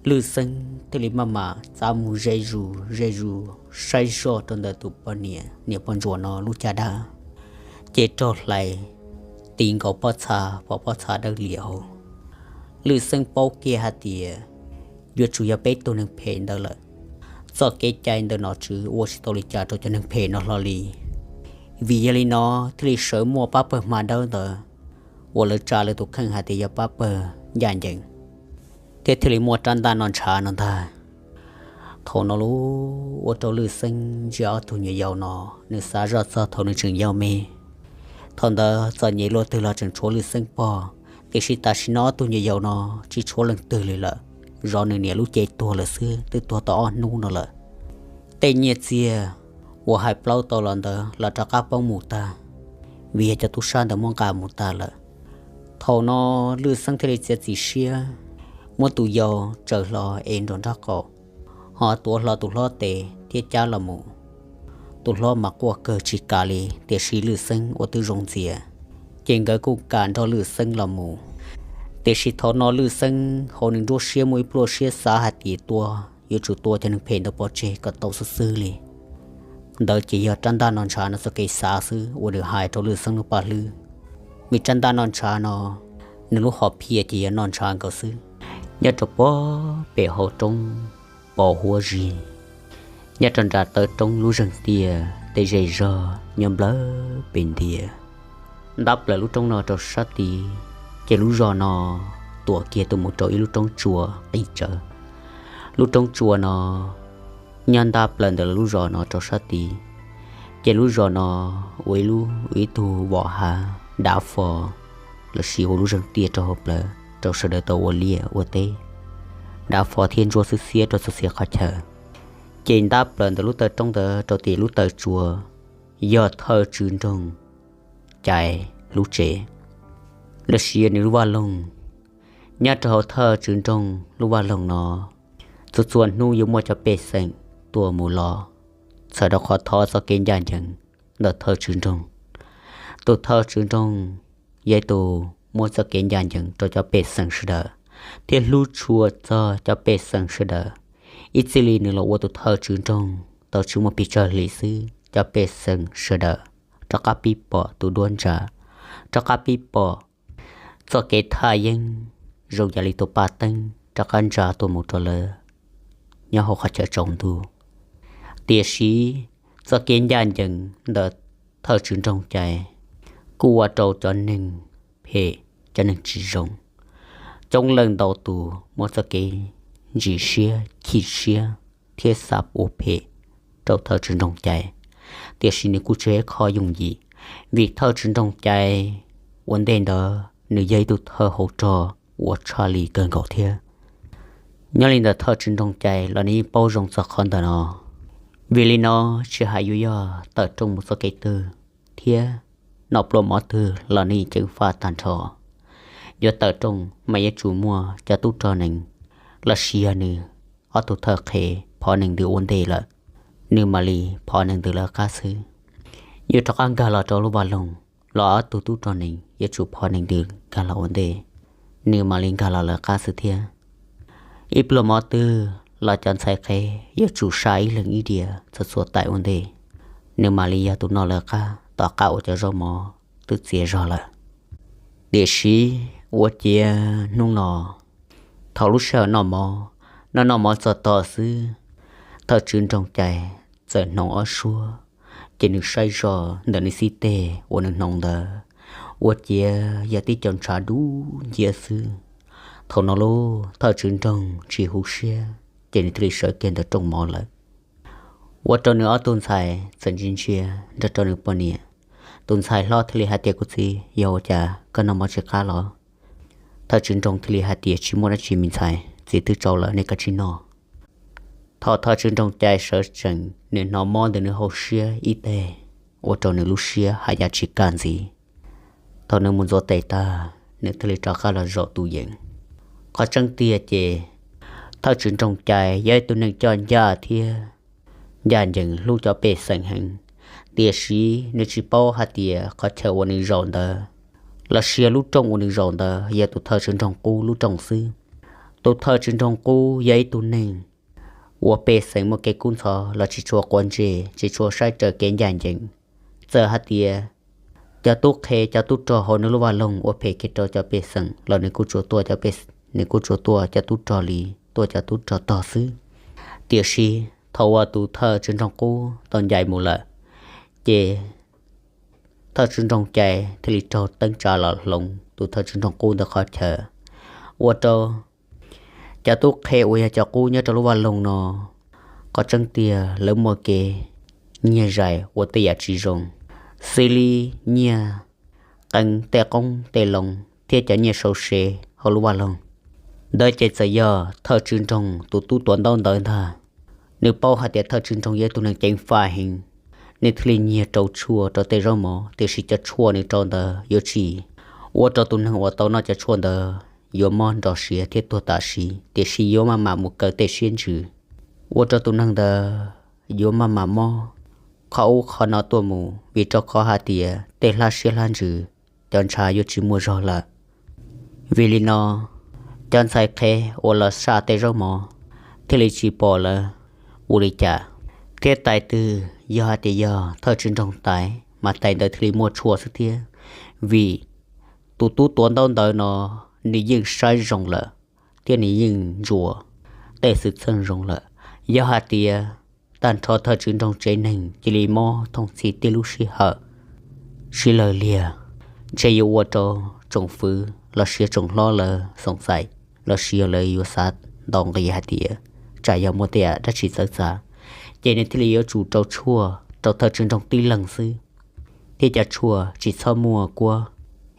Lwj Xeeb thiaj li maj mam txav mus ze zus ze zus saib zoj rau ntawm tus poj niam, niam poj ntsuam no lub caj dab, ces raug hlais ti nkaus pob txha, pom pob txha dawb liam hauv. Lwj Xeeb paub kiag hais tias yuav tsum yog peb tug neeg phem ntawd lawm. Txoj kev cai ntawm nom tswv ua tsis tau li cas rau cov neeg phem no hlo li. Vim yog li no thiaj li sawv muaj pab pawg hma dawb ntawd uas lawv tsa lawv tus kheej hais tias yog pab pawg ncaj ncees, thiab thiaj li muaj rab ntaj noj ntshav no ntag. Thaum no lauj, ua rau Lwj Xeeb ntsia ob tug nyuam yaus no, nws xav zoj txog thaum nws tseem yau me. Thaum ntawd txom nyem luaj twg los tseem tshuav Lwj Xeeb pog, tiam sis tam sim no ob tug nyuam yaus no tsis tshuav leej twg li lawm, zov nws niam lub cev tuag lawm xwb, twb tuag tau ob hnub no lawm. Tej nyiaj txiag uas hais plaub tau los ntawd los rov qab poob mus tag, vim yog cov tub sab ntawd muab nqa mus tag lawm. Thaum no Lwj Xeeb thiaj li txiav txim siab muab tus yau tsaws hlo es nraum nraub qaum, ho tuav hlo tus hlob tes thiab cab los mus. Tus hlob mas quaj kawg tsis kam li, tiam sis Lwj Xeeb uas twb zoo ntxias, ces nkawd kuj kam nrog Lwj Xeeb los mus. Tiam sis thaum no Lwj Xeeb hauv nws nruab siab muaj ib pluaj siab xav hais tias tua, yuav tsum tua cov neeg phem ntawd pov tseg kom tau xwb xwb li. Ntawd ces yog rab ntaj noj ntshav no txoj kev xav xwb uas nws hais rau Lwj Xeeb lub paj hlwb. Vim rab ntaj noj ntshav no, nws lub hom phiaj ces yog noj ntshav nkaus xwb. Nyob rau puag pem hauv roob Pov Huab Zig, nyob rau nram taw roob lub zeeg tiaj tej zej zog nyob nplawg pes ntiag. Ntab plaws lub roob no rau sab tid, ces lub zos no tuam kiag tuaj mus rau ib lub roob tsua qis tsawv. Lub roob tsua no nyob ntab plaws ntawm lawv lub zos no rau sab tid, ces lub zos no ua ib lub, ua ib tug vom hav dav fo lossis ua lub zeeg tiaj rau hauv plawv rau sawv daws tau ua liaj ua teb, dav fo thiab ntsuab xwb xiab rau txhua txhia qhov chaw. Ces ntab plaws ntawm lub taw roob ntawd rau tim lub taw tsua yog thawj tswv nroog Cai lub tsev lossis yog nws lub vaj loog. Nyob rau hauv thawj tswv nroog lub vaj loog no, txhua txhua hnub yuav muaj cov pej xeem tuaj mus los, txhawm rau qhov thov txoj kev ncaj ncees ntawm thawj tswv nroog. Tus thawj tswv nroog yog ib tus muab txoj kev ncaj ncees rau cov pej xeem sawv daws, thiab hlub tshua txog cov pej xeem sawv daws. Ib txij li nws los ua tus thawj tswv nroog tau tsis muaj pes tsawg hlis xwb, cov pej xeem sawv daws rov qab pib pom tus duab ntsa, rov qab pib pom txoj kev thaj yeeb zoo yam li tus paj teeb rov qab ntsa tuaj mus rau lawv nyob hauv qhov chaw tsaus ntuj. Tiam sis txoj kev ncaj ncees ntawm thawj tswv nroog Cai kuj ua rau cov neeg phem, cov neeg tsis zoo, coob leej ntau tus muab txoj kev ntsim siab, chim siab thiab xav ua phem rau thawj tswv nroog Cai. Tiam sis nws kuj tsis yog qhov yooj yim, vim thawj tswv nroog Cai ua ntej ntawd nws yog ib tug thawj hauv rog uas tshaj li kawg nkaus thiab. Nyob li ntawm thawj tswv nroog Cai los nws yeej paub zoo txog qhov ntawm no. Vim li no, tsis hais yuav yog tawm rooj mus txoj kev twg thiab noj pluas mov twg los nws yeej ceev faj tag nrho. Yuav tawm rooj mas yuav tsum muaj cov tub rog nees lossis yog nws ob tug thawj qhev phov nees ntws ua ntej lawm, nws mam li phov nees ntws lawv qab xwb. Yuav rov qab nkag los rau lub vaj loog los ob tug tub rog nees yuav tsum phov nees ntws nkag los ua ntej, nws mam li nkag los lawv qab xwb thiab. Ib pluas mov twg los cov ntxhais qhev yuav tsum sa ib leeg ib diav txhua txhua taim ua ntej, nws mam li yog tus noj lawv qab tom qab uas cov zaub mov twb txias zog lawm. Tiam sis ua ciav hnub no, thaum lub sij hawm noj mov, noj noj mov txog tog xwb, thawj tswv nroog Cai txawm hnoos ob suab, ces nws saib zoj ntawm nws xib teg uas nws hnoos ntawd, ua ciav yog tib co ntshav dub nciab xwb. Thaum no lub thawj tswv nroog tsis huv siab, ces nws thiaj li sawv kiag ntawm rooj mov lawm. Ua rau nws ob tug ntxhais txawm ntsia ntsia nrog rau nws poj niam. Tus ntxhais hlob thiaj li hais tias, Kuv txiv, yog ua cas koj noj mov tsis qab los? Thawj tswv nroog thiaj li hais tias, Tsis muaj dab tsi me ntxhais, txiv twb tsau lawm, nej kav tsij noj. Thaum thawj tswv nroog Cai sawv tsees, nws hnov mob ntawm nws hauv siab ib teg, ua rau nws lub siab haj yam tsis kaj ntxiv. Thaum nws mus ntxuav tes tag, nws thiaj li rov qab los zaum tus yees. Qhov tseeb tiag ces thawj tswv nroog Cai yog ib tug neeg coj ncaj thiab ncaj ncees hlub cov pej xeem heev, tiam sis nws tsis paub hais tias qhov chaw uas nws zaum ntawd los sis lub rooj uas nws zaum ntawd yog tus thawj tswv nroog qub lub rooj xwb. Tus thawj tswv nroog qub yog ib tug neeg uas pej xeem muaj kev kub ntxhov los tsis tshua quav ntsej, tsis tshua saib raws kev ncaj ncees. Txawm hais tias cov tub qhe cov tub rog hauv nws lub vaj loog ua phem kiag rau cov pej xeem los nws kuj tsuas tuaj cov pej, nws kuj tsuas tuaj cov tub rog li, tuaj cov tub rog tog xwb. Tiam sis thaum uas tus thawj tswv nroog qub tau ncaim mus lawm, ces thawj tswv nroog Cai thiaj li raug teeb tsa los hloov tus thawj tswv nroog qub ntawd qhov chaw, ua rau cov tub qhe uas yog cov qub nyob rau lub vaj loog no, qhov tseeb tiag lawv muaj kev nyiag zais ua tej yam tsis zoo, xws li nyiag qee tej qoob tej loo thiab cov nyiaj sau se hauv lub vaj loog. Ntawd ces txawm yog thawj tswv nroog tus tub tuav ntaub ntawv ntag. Nws paub hais tias thawj tswv nroog yog ib tug neeg ceev faj heev, nws thiaj li nyiag rau tshuaj rau tej zaub mov, tiam sis cov tshuaj nws rau ntawd yuav tsis ua rau tus neeg uas tau noj cov tshuaj ntawd yuav mob nrov siav thiab tuag tam sim, tiam sis yuav maj mam mus kaw tej siab ntsws, ua rau tus neeg ntawd yuav maj mam mob qhov ub qhov no tuaj mus, vim rau qhov hais tias tej hlab siab hlab ntsws, cov ntshav yuav tsis muaj zog lawm. Vim li no, cov ntxhais qhev uas los saj tej zaub mov thiaj li tsis pom lawv ua li cas, thiab tais twg yog hais tias yog thawj tswv nroog tais mas tais ntawd thiaj li muaj tshuaj xwb thiab. Vim tus tub tuav ntaub ntawv no nws yeej saib zoo lawm, thiab nws yeej ntsuas tej xwm txheej zoo lawm. Yog hais tias tag nrho thawj tswv nroog tsev neeg cia li mob thooj txhij tib lub sij hawm, sib lawg liag, ntshe yuav ua rau tsoom fwv los sis tsoom hlob lawv xoom xaim los sis yog lawv yuav xav nto nqi hais tias tsam yog muaj tej yam dab tsi txawv txav, ces nws thiaj li yuav tsum rau tshuaj rau thawj tswv nroog tib leeg xwb, thiab cov tshuaj tsis txhob muaj kuab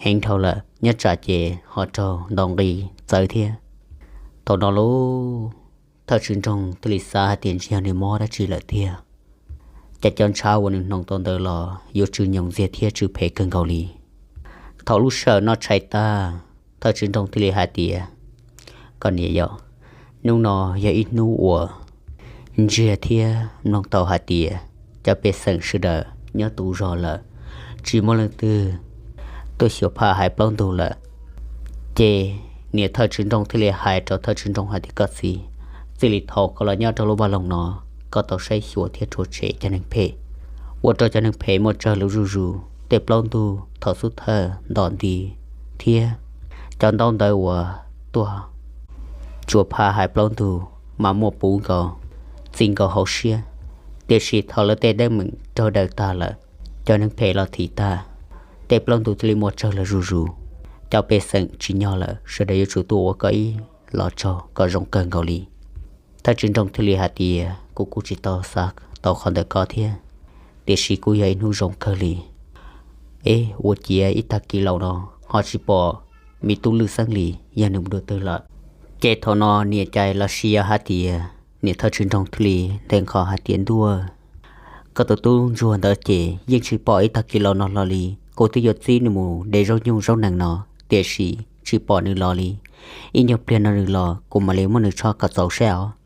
heev dhau lawm, nyob tsam ces ho raug nto nqi txawv thiab. Thaum no lub thawj tswv nroog thiaj li xav hais tias ntshe yog nws mob dab tsi lawm tiag, ces cov ntshav uas nws hnoos tau ntawd los yuav tsw nyoos ntxiag thiab tsw phem kawg nkaus li. Thaum lub sij hawm noj tshais tag, thawj tswv nroog thiaj li hais tias, Koj niam yau, hnub no yog ib hnub uas ntsiag thiab mloog tau hais tias cov pej xeem sawv daws nyob tu zog lawm, tsis muaj leej twg tuaj xyuas phaj hais plaub ntug lawm. Ces niam thawj tswv nroog thiaj li hais rau thawj tswv nroog hais tias, Koj txiv, txij li thaum koj los nyob rau lub vaj loog no, koj tau saib xyuas thiab rhuav tshem cov neeg phem, ua rau cov neeg phem muaj tsawg los zuj zus, tej plaub ntug thaum xub thawj ntom nti thiab cov ntaub ntawv uas tuaj tsuas phaj hais plaub ntug mas muaj puv nkaus, txi nkaus hauv siab. Tiam sis thaum lawv tej teeb meem raug daws tag lawm, cov neeg phem los thim tag, tej plaub ntug thiaj li muaj tsawg los zuj zus. Cov pej xeem tsis nyob lawm, sawv daws yuav tsum tuaj ua koj ib los tsaug kom zoo kawg nkaus li. Thawj tswv nroog thiaj li hais tias, Kuv kuj tsis tau xav tau qhov ntawm koj thiab, tiam sis kuj yog ib hnub zoo kawg li. Eb, ua ciav ib tag kis laus no ho tsis pom me tub Lwj Xeeb li, yog nws mus dua twg lawm? Ces thaum no niam Cai los sis yog hais tias niam thawj tswv nroog thiaj li nthe nqho hais tias, Ntuj, koj tus tub ntsuag ntawd ces yeej tsis pom ib tag kis laus no hlo li. Kuv twb yuav txib nws mus de zaub nyuj zaub nees no, tiam sis tsis pom nws los li. Ib nyuag pliag no nws los kuv mam li muab nws tshoj kom txaus seb os.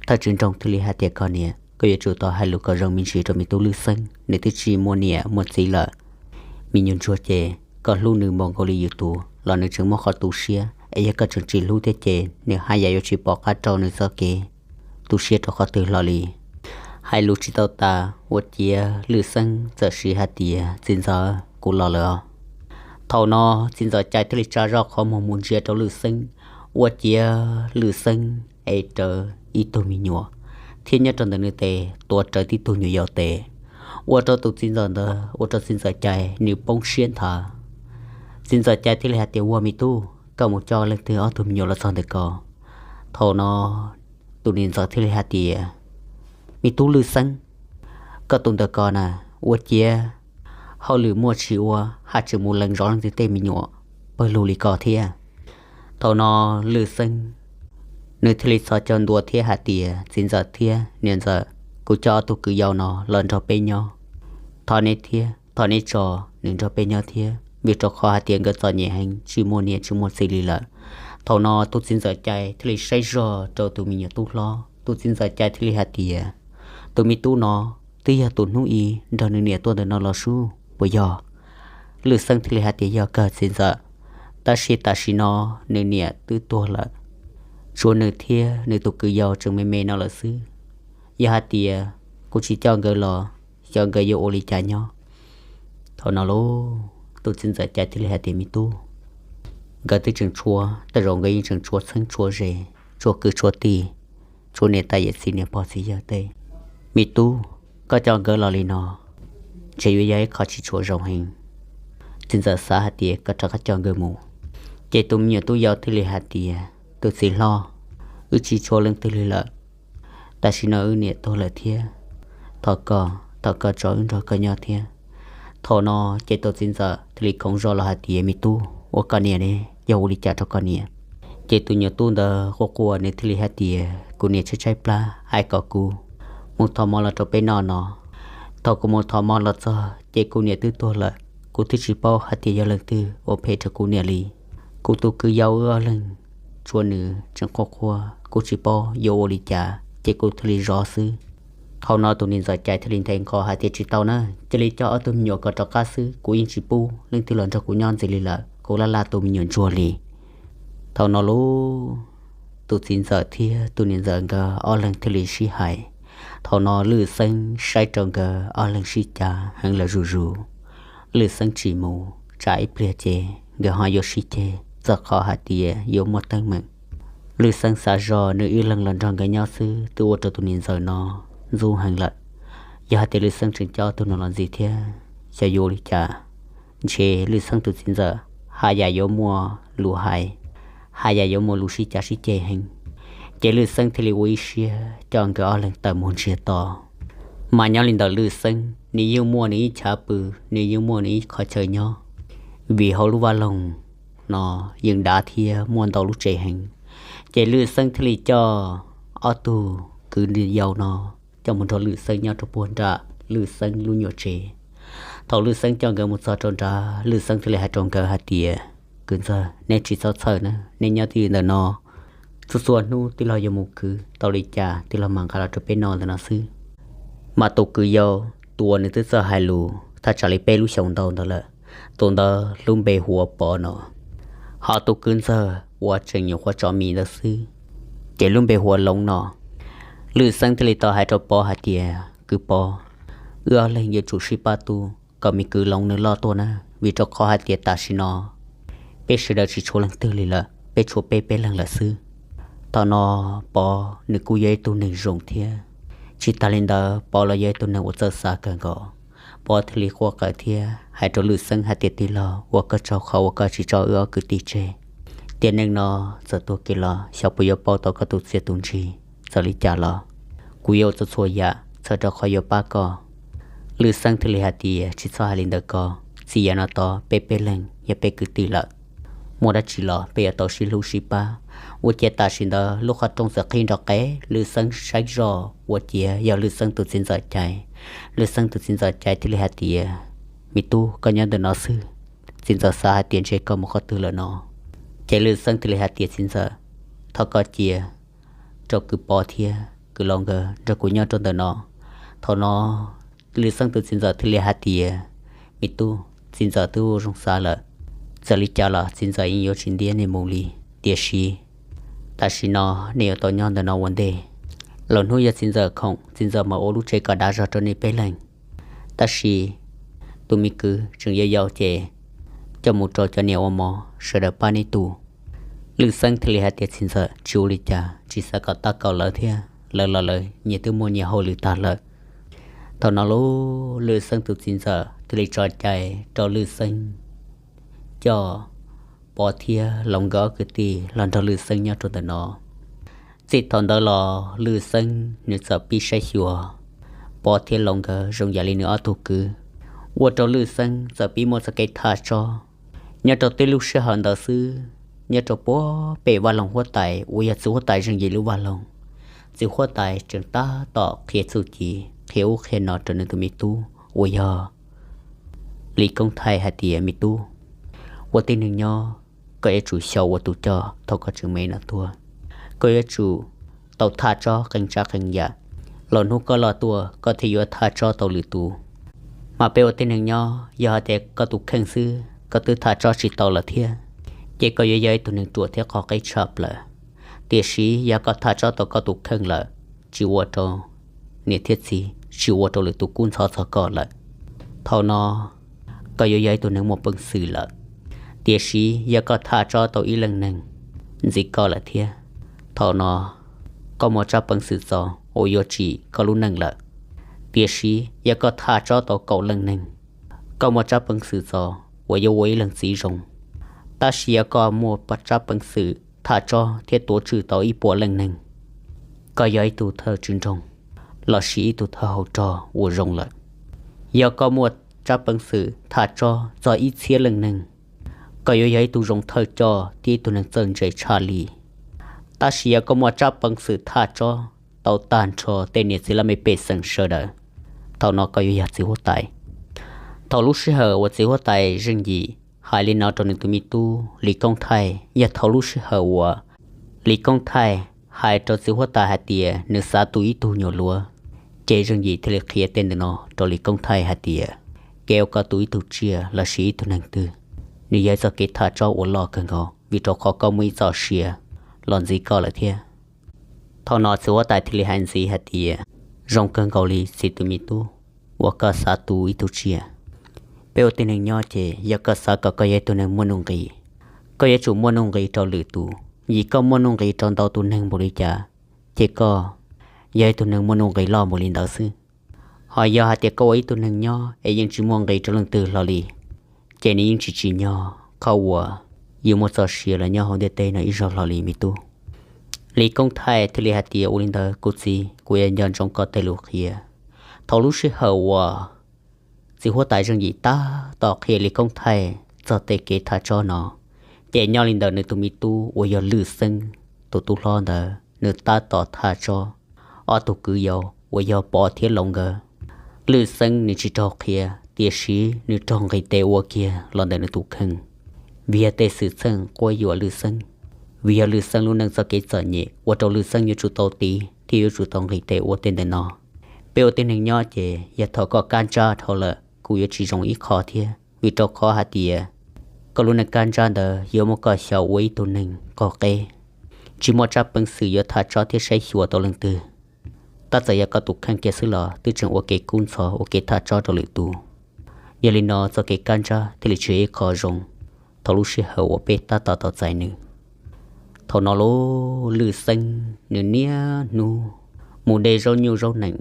Thawj tswv nroog thiaj li hais tias, Koj niam, koj yuav tsum tau hais lus kom zoo me ntsis rau me tub Lwj Xeeb, nws twb tsis muaj niam muaj txiv lawm. Me nyuam ntsuag ces koj hlub nws npaum nkaus li yus tus los nws tseem muaj qhov tu siab, es yog koj tseem tsis hlub thiab ces nws haj yam yuav tsis pom qab rau nws txoj kev tu siab rau qhov twg hlo li. Hais lus tsis tau tas ua ciav Lwj Xeeb txawm siv hais tias, Txiv ntxawm, kuv los lawm os. Thaum no txiv ntxawm Cai thiaj li tsa zoj qhov muag mus ntsia rau Lwj Xeeb, ua ciav Lwj Xeeb ev rawv ib tug me nyuam thiab nyob rau ntawm nws tes tuav rawv tib tug nyuam yaus tes, ua rau tus txiv ntxawm ntawd, ua rau txiv ntxawm Cai nws poob siab nthav. Txiv ntxawm Cai thiaj li hais tias, Ua, me tub, koj mus coj leej twg ob tug me nyuam los txog ntawm ko? Thaum no tus niam ntxawm thiaj li hais tias, Me tub Lwj Xeeb, koj tus ntawm ko na, ua ciav hauj lwm muaj tsis ua, haj tseem mus lees zov leej twg tej me nyuam pawg lug li ko thiab. Thaum no Lwj Xeeb nws thiaj li txhos caug ntua thiab hais tias, Txiv ntxawm thiab niam ntxawm, kuv coj ob tug kwv yau no los nrog peb nyob, thov neb thiab thov neb tso nws nrog peb nyob thiab, vim rau qhov hais tias nkawd txom nyem heev, tsis muaj niam tsis muaj txiv li lawm. Thaum no tus txiv ntxawm Cai thiaj li saib zog rau tus me nyuam tub hlob, tus txiv ntxawm Cai thiaj li hais tias, Tus me tub no twb yog tus hnub i nrog nws niam tuaj ntawm no los sub puas yog? Lwj Xeeb thiaj li hais tias, Yog kawg txiv ntxawm, tab sis tam sim no nws niam twb tuag lawm, tshuav nws thiab nws tus kwv yau tseem me me no lawm xwb. Yog hais tias kuv tsis coj nkawd los, xyov nkawd yuav ua li cas nyob. Thaum no lauj, tus txiv ntxawm Cai thiaj li hais tias, Me tub, nkawd twb tseem tshuav, tej zaum nkawd yeej tseem tshuav txheeb tshuav ze, tshuav kwv tshuav tij, tshuav niam tais yawm txiv niam pog txiv yawg tej. Me tub, koj coj nkawd los li no ntshe yuav yog ib qho tsis tshua zoo heev. Txiv ntxawm xav hais tias kom rov qab coj nkawd mus. Ces tus me nyuam tub yau thiaj li hais tias, Tus txiv hlob, wb tsis tshuav leej twg li lawm, tam sim no wb niam tuag lawm thiab, thov koj, thov koj tso wb nrog koj nyob thiab. Thaum no ces tus txiv ntxawm thiaj li khoov zog los hais tias, Me tub, ua koj niam ne, yog ua li cas rau koj niam? Ces tus nyuam tub ntawd quaj quaj, nws thiaj li hais tias, Kuv niam tshaib tshaib plab, hais kom kuv mus thov mov los rau peb noj no. Thaum kuv mus thov mov los txog ces kuv niam twb tuag lawm, kuv twb tsis paub hais tias yog leej twg ua phem rau kuv niam li. Kuv tus kwv yau wb ob leeg tshuav nws tseem quaj quaj, kuv tsis paub yuav ua li cas ces kuv thiaj li zov xwb. Thaum no tus niam ntxawm Cai thiaj li nthe nqho hais tias, Tsis tau na, cia li coj ob tug me nyuam ko rov qab xwb, kuv yeej tsis pub leej twg los nrog kuv nyob ntxiv li lawm, kuv laj laj tu me nyuam ntsuag li. Thaum no lauj, tus txiv ntxawm thiab tus niam ntxawm nkawd ob leeg thiaj li sib hais. Thaum no Lwj Xeeb saib rau nkawd ob leeg sib cav heev lawm zuj zus. Lwj Xeeb tsis mus, tsam ib pliag ces nkawd ho yuav sib ceg txog qhov hais tias yuav muaj teeb meem. Lwj Xeeb xav zog nws ib leeg los nrog nkawd nyob xwb twb ua rau tus niam ntxawm no ntxub heev lawm. Yog hais tias Lwj Xeeb tseem coj ob tug no los ntxiv thiab, xyov yuav ua li cas, ntshe Lwj Xeeb tus txiv ntxawm haj yam yuav muaj lus hais, haj yam yuav muaj lus sib cav sib ceg heev. Ces Lwj Xeeb thiaj li ua ib siab coj nkawd ob leeg tawm mus ntsiag to. Mas nyob li ntawm Lwj Xeeb, nws yeej muaj nws ib chav pw, nws yeej muaj nws ib qhov chaw nyob, vim hauv lub vaj loog no yeej dav thiab muaj ntau lub tsev heev. Ces Lwj Xeeb thiaj li coj ob tug kwv yau no coj mus nrog Lwj Xeeb nyob rau puag nram Lwj Xeeb lub nyuam tsev. Thaum Lwj Xeeb coj nkawd mus txog rau nrad, Lwj Xeeb thiaj li hais rau nkawd hais tias, Kwv ntxawg, neb tsis txhob txhawj na, neb nyob twj ywm ntawm no, txhua txhua hnub tij laug yuav mus khwv tau li cas tij laug mam nqa los rau peb noj ntawm no xwb. Mas tus kwv yau tus uas nws twb txawj hais lus thaj tsam li peb lub xyoos ntau ntawd lawm, tus ntawd lub npe hu ua Pov no. Ho tus kwv ntxawg uas tseem nyuam qhuav tso mis ntawd xwb, ces lub npe hu ua Loov no. Lwj Xeeb thiaj li tau hais rau Pov hais tias, Kwv Pov, wb ob leeg yuav tsum sib pab tu kom me kwv Loov nws loj tuaj na, vim rau qhov hais tias tam sim no peb sawv daws tsis tshuav leej twg li lawm, peb tshuav peb peb leeg lawm xwb. Thaum no Pov nws kuj yog ib tug neeg zoo thiab, tsis tas li ntawd Pov los yog ib tug neeg uas txawj xav kawg nkaus. Pov thiaj li quaj qawv thiab hais rau Lwj Xeeb hais tias, Tij laug, ua koj tsaug qhov uas koj tsis tso wb ob kwv tij tseg. Tiam neej no txawm tuag kiag los xyov puas yuav pauj tau koj tus txiaj tus ntsig. Txawm li cas los kuv yuav ua txhua txhua yam txhawm rau qhov yuav pab koj. Lwj Xeeb thiaj li hais tias, Tsis txhob hais li ntawd ko, txij yav no tod peb peb leeg yog peb kwv tij lawm, muaj dab tsi los peb yuav tau sib hlub sib pab. Ua ciav tam sim ntawd lub qhov rooj txawm qhib nrov qees, Lwj Xeeb saib zoj ua ciav yog Lwj Xeeb tus txiv ntxawm Cai. Lwj Xeeb tus txiv ntxawm Cai thiaj li hais tias, Me tub, koj nyob ntawm no xwb, txiv ntxawm xav hais tias ntshe koj mus qhov twg lawm no. Ces Lwj Xeeb thiaj li hais tias, Txiv ntxawm, thov koj cia rau kwv Pov thiab kwv Loov nkawd nrog kuv nyob rau ntawm no. Thaum no Lwj Xeeb tus txiv ntxawm thiaj li hais tias, Me tub, txiv ntxawm twb ua zoo xav lawm, txawm li cas los txiv ntxawm yeej yuav tsis ntiab nej mus li. Tiam sis tam sim no nej yuav tau nyob ntawm no ua ntej. Lwm hnub yog txiv ntxawm khoom, txiv ntxawm mam ua lub tsev kom dav zog rau nej peb leeg. Tab sis tus me kwv tseem yau yau ces coj mus rau cov niam ua mov sawv daws pab neb tu. Lwj Xeeb thiaj li hais tias, Txiv ntxawm, tsis ua li cas, tsis xav kom tab kaum lawv thiab. lawv los lawv nyias twb muaj nyias hauj lwm tag lawm. Thaum no lub Lwj Xeeb tus txiv ntxawm thiaj li tso cai rau Lwj Xeeb coj Pov thiab Loov nkawd ob kwv tij los nrog Lwj Xeeb nyob rau ntawm no. Txij thaum ntawd los Lwj Xeeb nws txawm pib saib xyuas Pov thiab Loov nkawd zoo yam li nws ob tug kwv, ua rau Lwj Xeeb txawm pib muaj txoj kev tham tsob. Nyob rau tib lub sij hawm ntawd xwb, nyob rau puag pem vaj loog huab tais uas yog txiv huab tais Zeej Yim lub vaj loog, txiv huab tais tseem tab tom qhia txuj ci, qhia ub qhia no rau nws tus me tub uas yog Lis Koob Thaij hais tias, me tub, ua tib neeg nyob koj yuav tsum xyaum ua tus coj thaum koj tseem me no tuaj. Koj yuav tsum tau tham tsob qee tsav qee yam, los hnub koj loj tuaj koj thiaj yuav tham tsob tau lwm tus. Mas peb ua tib neeg nyob yog hais tias koj tus kheej xwb koj twb tham tsob tsis tau lawm thiab, ces koj yuav yog ib tug neeg ruam thiab qhov qeb tshaj plaws. Tiam sis yog koj tham tsob tau koj tus kheej lawm, tsis ua rau niam thiab txiv, tsis ua rau lwm tus kub ntxhov txog koj lawm, thaum no koj yuav yog ib tug neeg muaj peev xwm lawm. Tiam sis yog koj tham tsob tau ib leej neeg ntxiv koj lawm thiab, thaum no koj muaj tsab peev xwm txaus uas yuav tsim koj lub neej lawm. Tiam sis yog koj tham tsob tau kaum leej neeg, koj muaj tsab peev xwm txaus uas yuav ua ib leeg txiv zoo. Tab sis yog koj muaj tsab peev xwm tham tsob thiab tuav tswj tau ib puas leej neeg, koj yog ib tug thawj tswj nroog lossis ib tug thawj hauv rog uas zoo lawm. Yog koj muaj tsab peev xwm tham tsob txog ib txhiab leej neeg, koj yuav yog ib tug zoo thawj coj thiab ib tug neeg txawj ntse tshaj li. Tab sis yog koj muaj tsab peev xwm tham tsob tau tag nrho tej niam txiv laj mej pej xeem sawv daws, thaum no koj yuav yog txiv huab tais. Thaum lub sij hawm uas txiv huab tais Zeej Yim hais li no rau nws tus me tub Lis Koob Thaij yog thaum lub sij hawm uas Lis Koob Thaij hais rau txiv huab tais hais tias nws xav tu ib tug nyuam luav. Ces Zeej Yim thiaj li qhia tej ntawm no rau Lis Koob Thaij hais tias, kev uas koj tu ib tug tsiaj lossis ib tug neeg twg, nws yog ib txoj kev tham tsob uas loj kawg nkaus, vim rau qhov koj muaj ib txoj sia los ntxiv koj lawm thiab. Thaum no txiv huab tais thiaj li hais ntxiv hais tias, zoo kawg nkaus li txiv tus me tub uas koj xav tu ib tug tsiaj. Peb ua tib neeg nyob ces yog koj xav kom koj yog ib tug neeg muaj nuj nqis, koj yuav tsum muaj nuj nqis rau lwm tus. Vim koj muaj nuj nqis rau ntau tus neeg npaum li cas, ces koj yog ib tug neeg muaj nuj nqis loj npaum li ntawd xwb. Ho yog hais tias koj ua ib tug neeg nyob es yeej tsis muaj nqis rau leej twg hlo li, ces nws yeej tsis tsim nyog qhov uas yus muaj txoj sia los nyob hauv ntiaj teb no ib zaug hlo li me tub. Lis Koob Thaij thiaj li hais tias, ua li ntawd kuv txiv, kuv yuav nco ntsoov koj tej lus qhia. Thaum lub sij hawm uas txiv huab tais Zeej Yim tab tom qhia Lis Koob Thaij txog tej kev tham tsob no, ces nyob li ntawm nws tus me tub uas yog Lwj Xeeb tus tub hlob ntawd, nws tab tom tham tsob ob tug kwv yau uas yog Pov thiab Loov nkawd. Lwj Xeeb nws tsis raug qhia, tiam sis nws raug nqis tes ua kiag los ntawm nws tus kheej, vim yog tej xwm txheej quab yuam Lwj Xeeb. Vim yog Lwj Xeeb lub neej txoj kev txom nyem ua rau Lwj Xeeb yuav tsum tau tiv thiab yuav tsum tau nqis tes ua tej ntawm no. Peb ua tib neeg nyob ces yog thaum koj kab ntsab dhau lawm, kuj yuav tsis zoo ib qho thiab, vim rau qhov hais tias koj lub neej kab ntsab ntawd yuav muab koj xyaum ua ib tug neeg qaug qeb, tsis muaj tsab peev xwm yuav tham tsob thiab saib xyuas tau leej twg. Tab txawm yog koj tus kheej kiag xwb los twb tseem ua kev kub ntxhov ua kev tham tsob rau lwm tus. Yog li no txoj kev kab ntsab thiaj li tsis yog ib qho zoo thaum lub sij hawm uas peb tab tom tau txais nws. Thaum no lub Lwj Xeeb nws niaj hnub mus de zaub nyuj zaub nees,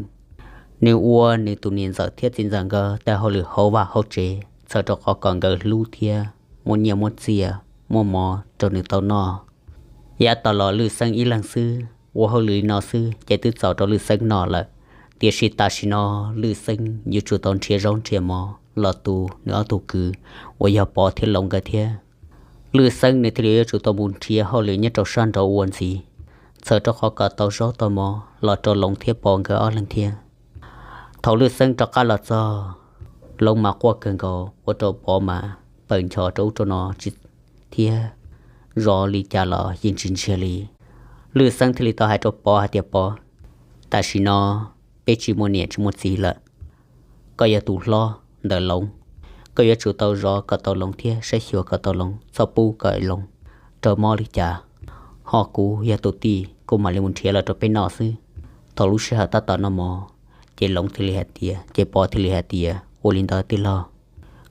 nws ua nws tus niam ntxawm thiab txiv ntxawm nkawd tej hauj lwm hauv vaj hauv tsev txhawm rau qhov kom nkawd hlub thiab muab nyiaj muab txiaj muab mov rau nws tau noj. Yav tas los Lwj Xeeb ib leeg xwb ua hauj lwm li no xwb ces twb txaus rau Lwj Xeeb noj lawm. Tiam sis tam sim no Lwj Xeeb yuav tsum tau nrhiav zaub nrhiav mov los tu nws ob tug kwv uas yog Pov thiab Loov nkawd thiab. Lwj Xeeb nws thiaj li yuav tsum tau mus nrhiav hauj lwm nyob rau sab nraud ua ntxiv, txhawm rau qhov kom tau zaub tau mov los rau Loov thiab Pov nkawd ob leeg thiab. Thaum Lwj Xeeb rov qab los txog, Loov mas quaj kawg nkaus ua rau Pov mas pawm nchos rau ub rau no tsis, thiab zov li cas los yeej tsis ntsiag li. Lwj Xeeb thiaj li tau hais rau Pov hais tias, Pov, tam sim no peb tsis muaj niam tsis muaj txiv lawm. Koj yog tus hlob ntawm Loov, koj yuav tsum tau zov kom tau Loov thiab saib xyuas kom tau Loov, txhob pub kom Loov raug mob li cas. Ho kuv yog tus tij, kuv mam li mus nrhiav los rau peb noj xwb. Thaum lub sij hawm tab tom noj mov, ces Loov thiaj li hais tias, ces Pov thiaj li hais tias, ua li ntawd tij laug,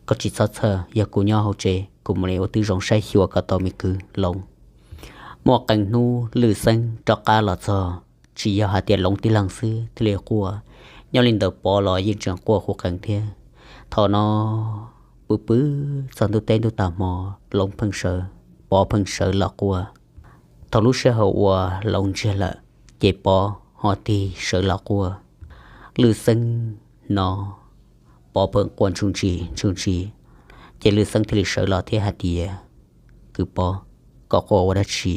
koj tsis txhob txhawj, yog kuv nyob hauv tsev kuv mam li ua tib zoo saib xyuas kom tau me kwv Loov. Muaj qee hnub Lwj Xeeb rov qab los txog, tsis yog hais tias Loov tib leeg xwb thiaj li quaj, nyob li ntawm Pov los yeej tseem quaj qus qees thiab. Thaum no pw pw txog ntuj teb ntuj tag hmo, Loov pheej sawv, Pov pheej sawv los quaj. Thaum lub sij hawm uas Loov ntsiag lawm, ces Pov ho tig sawv los quaj. Lwj Xeeb hnov Pov pheej quaj ntsuj ntsis ntsuj ntsis, ces Lwj Xeeb thiaj li sawv los thiab hais tias, Kwv Pov, koj quaj ua dab tsi?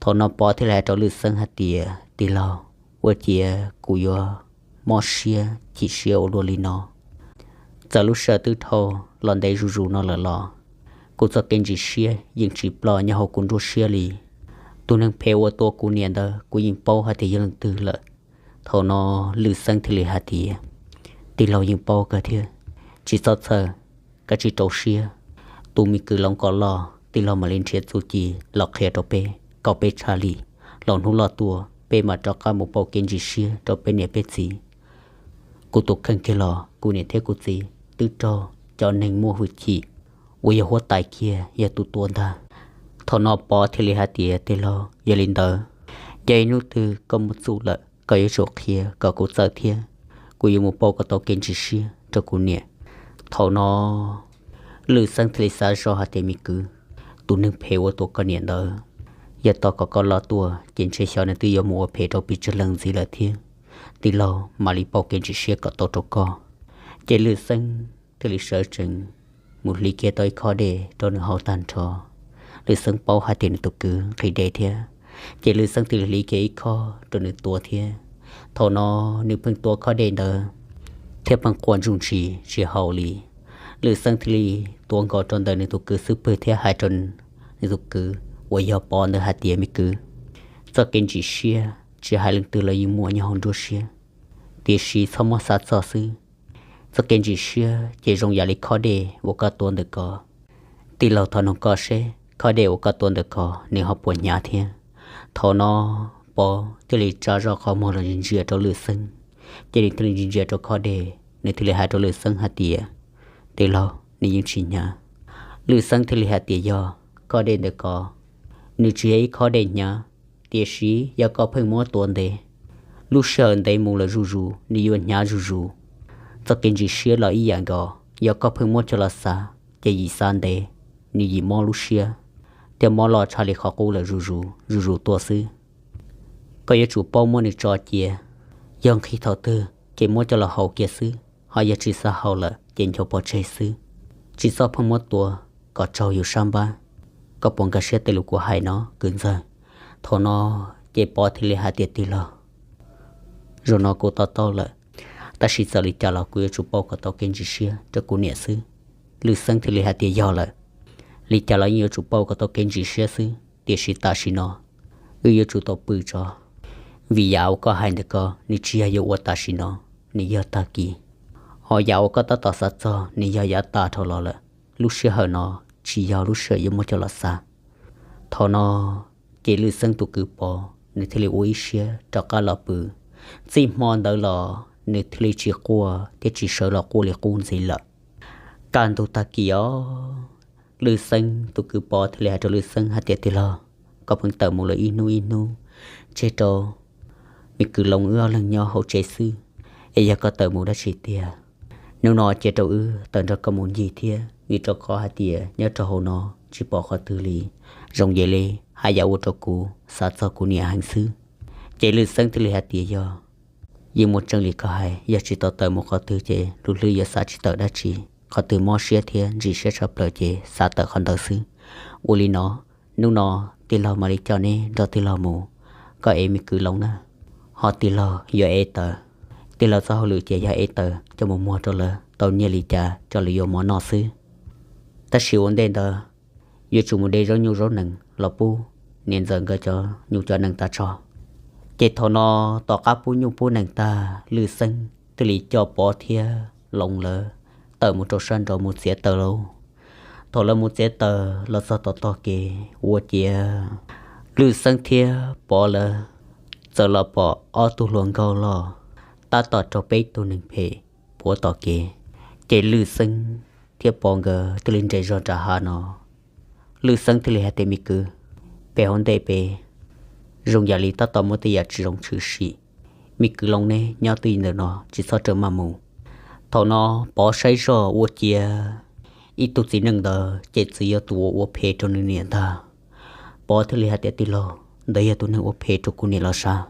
Thaum no Pov thiaj li hais rau Lwj Xeeb hais tias, Tij laug, ua ciav kuv yuav mob siab chim siab ua luaj li no. Txawm lub sij hawm twb dhau los ntev zuj zus no lawm los kuv txoj kev ntsim siab yeej tsis ploj nyob hauv kuv nruab siab li. Tus neeg phem uas tua kuv niam ntawd kuv yeej paub hais tias yog leej twg lawm. Thaum no Lwj Xeeb thiaj li hais tias, Tij laug, yeej paub kawg thiab, tsis txhob txhawj, koj cia li rau siab. Tus me kwv Loov ko los tij laug mam li nrhiav txuj ci los qhia rau peb kom peb tshaj li, los hnub loj tuaj peb mam rov qab mus pauj kev ntsim siab rau peb niam peb txiv. Kuv tus kheej kiag los kuv niam thiab kuv txiv twb raug cov neeg muaj hwj chim uas yog huab tais kiag yog tus tua ntag. Thaum no Pov thiaj li hais tias, Tij laug, yog li ntawd, yog ib hnub twg koj muaj txuj lawm koj yuav tsum qhia kom kuv txawj thiab, kuv yuav mus pauj kom tau kev ntsim siab rau kuv niam. Thaum no Lwj Xeeb thiaj li xav zoj hais tias, Me kwv, tus neeg phem uas tua koj niam ntawd, yog tos kom koj loj tuaj ces ntshe xyov nws twb yuav mus ua phem rau pes tsawg leej ntxiv lawm thiab. Tij laug, mam li pauj kev ntsim siab kom tau rau koj. Ces Lwj Xeeb thiaj li sawv tsees mus hliv kiag tau ib khob dej rau nws haus tag nrho. Lwj Xeeb paub hais tias nws tus kwv nqhis dej thiab, ces Lwj Xeeb thiaj li hliv kiag ib khob rau nws tua thiab. Thaum no nws pheej tua khob dej ntawd thiab pheej quaj ntsuj ntsis tsis haus li. Lwj Xeeb thiaj li tuav nkaus rau ntawm nws tus kwv xub pwg thiab hais rau nws tus kwv uas yog Pov ntawd hais tias, Me kwv, txoj kev ntsim siab tsis hais leej twg los yeej muaj nyob hauv nruab siab, tiam sis txhob muab xav txog xwb. Txoj kev ntsim siab ces zoo yam li khob dej uas koj tua ntawm ko. Tij laug, thov noog koj seb khob dej uas koj tua ntawm ko nws ho puas hnyav thiab. Thaum no Pov thiaj li tsa zoj qhov muag los ntsia rau Lwj Xeeb, ces nws thiaj li ntsia rau khob dej, nws thiaj li hais rau Lwj Xeeb hais tias, Tij laug, nws yeej tsis hnyav. Lwj Xeeb thiaj li hais tias, Yog khob dej ntawm ko, nws tsis yog ib khob dej hnyav, tiam sis yog koj pheej muab tua ntev, lub sij hawm ntev mus lawm zuj zus nws yuav hnyav zuj zus. Txoj kev ntsim siab los ib yam nkaus, yog koj pheej muab coj los xav ces yim xav ntev, nws yim mob lub siab, thiab mob loj tshaj li qhov qub lawm zuj zus zuj zus tuaj xwb. Koj yuav tsum paub muab nws tso cia, yog nqhis thaum twg ces muab coj los haus kiag xwb, ho yog tsis xav haus lawm ces ncho pov tseg xwb. Tsis txhob pheej muab tua kom raug yus sab npab. Koj puas nkag siab tej lus kuv hais no, kwv ntxawg? Thaum no ces Pov thiaj li hais tias, Tij laug, zaum no kuv to taub lawm, tab sis txawm li cas los kuv yuav tsum pauj kom tau kev ntsim siab rau kuv niam xwb. Lwj Xeeb thiaj li hais tias, Yog lawm, li cas los yeej yuav tsum pauj kom tau kev ntsim siab xwb, tiam sis tam sim no wb yuav tsum tau pw tso, vim yam uas koj hais ntawm ko nws tsis yog yuav ua tam sim no, nws yog tag kis. Ho yam uas koj tab tom xav txog nws yog yav tag dhau los lawm, lub sij hawm no tsis yog lub sij hawm yuav muab coj los xav. Thaum no ces Lwj Xeeb tus kwv Pov nws thiaj li ua ib siab rov qab los pw. Txij hmo ntawd los nws thiaj li tsis quaj thiab tsis sawv los quaj li qub ntxiv lawm. Kaj ntug tag kis os, Lwj Xeeb tus kwv Pov thiaj li hais rau Lwj Xeeb hais tias, Tij laug, koj pheej tawm mus lawm ib hnub ib hnub, tseg rau me kwv Loov wb ob leeg nyob hauv tsev xwb, es yog koj tawm mus dab tsi tiag? Hnub no cia rau wb tawm nrog koj mus ncig thiab, vim rau qhov hais tias nyob rau hauv no tsis pom qhov twg li, zoo yam li haj yam ua rau kuv xav txog kuv niam heev xwb. Ces Lwj Xeeb thiaj li hais tias, Yog, yeej muaj tseeb li koj hais, yog tsis tau tawm mus qhov twg ces lub hlwb yuav xav tsis tawm dab tsi. Qhov twg mob siab thiab ntsim siab tshaj plaws ces xav tawm qhov ntawd xwb. Ua li no, hnub no tij laug mam li coj neb nrog tij laug mus, koj ev me kwv Loov na, ho tij laug yuav ev Taws. Tij laug txoj hauj lwm ces yog ev Taws coj mus muag rau lawv tau nyiaj li cas coj los yuav mov noj xwb. Tab sis ua ntej ntawd yuav tsum mus de zaub nyuj zaub nees los pub niam ntxawm nkawd cov nyuj cov nees tas tso. Ces thaum no tom qab pub nyuj pub nees tag, Lwj Xeeb thiaj li coj Pov thiab Loov lawv tawm mus rau sab nraud mus txiav taws lauj. Thaum lawv mus txiav taws los txog tom tog kev ua ciav, Lwj Xeeb thiab Pov lawv txawm los pom ob tug hluas nkauj loj tab tom raug peb tug neeg phem puav tom kev. Ces Lwj Xeeb thiab Pov nkawd thiaj li nres zog nram hav no. Lwj Xeeb thiaj li hais tias, Me kwv, peb hauv ntej peb zoo yam li tab tom muaj tej yam tsis zoo tshwm sim. Me kwv Loob neb nyob twj ywm ntawm no tsis txhob rawm maj mus. Thaum no Pov saib zoj ua ciav ib tug txiv neej ntawd ces txawm yog tus uas ua phem rau nws niam ntag. Pov thiaj li hais tias, Tij laug, ntawd yog tus neeg ua phem rau kuv niam los sav?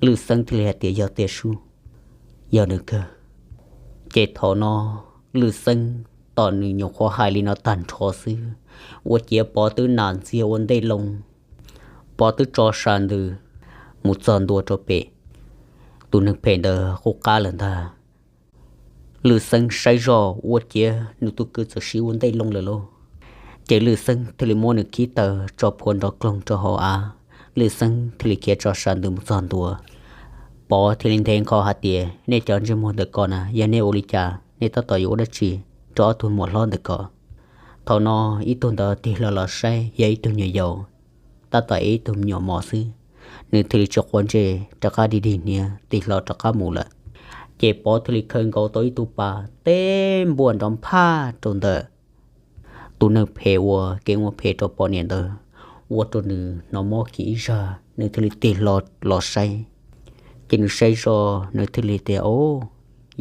Lwj Xeeb thiaj li hais tias, Yog tiag sub, yog nws kawg. Ces thaum no Lwj Xeeb tos nws nyuam qhuav hais li no tag nrho xwb, ua ciav Pov twb nas ntxiag ua ntej loo. Pov twb tso sa ntws mus txog ntua rau pem tus neeg phem ntawd qub qab lawm ntag. Lwj Xeeb saib zoj ua ciav nws tus kwv txawm siv ua ntej loo lawm lauj. Ces Lwj Xeeb thiaj li muab nws khib taws tso phua nrov kloog rau hauv av. Lwj Xeeb thiaj li khiav tso sa ntws mus txog ntua. Pov thiaj li nthe nkho hais tias, Nej cov ntsej muag ntawm ko na, yog nej ua li cas nej tab tom yuav ua dab tsi rau ob tug muam hlob ntawm ko? Thaum no ib tug ntawd tig hlo los saib yog ib tug nyuam yaus tab tom ev ib tug me nyuam mos xwb. Nws thiaj li tsis quav ntsej, rov qab dig dig hniav tig hlo rov qab mus lawm. Ces Pov thiaj li khaws nkaus tau ib tug pas teb npuaj nrov nphaj rau ntawm tus neeg phem uas keev ua phem rau Pov niam ntawd, ua rau nws hnov mob kiag ib zag, nws thiaj li tig hlo los saib. Ces nws saib zoj nws thiaj li tias, Au,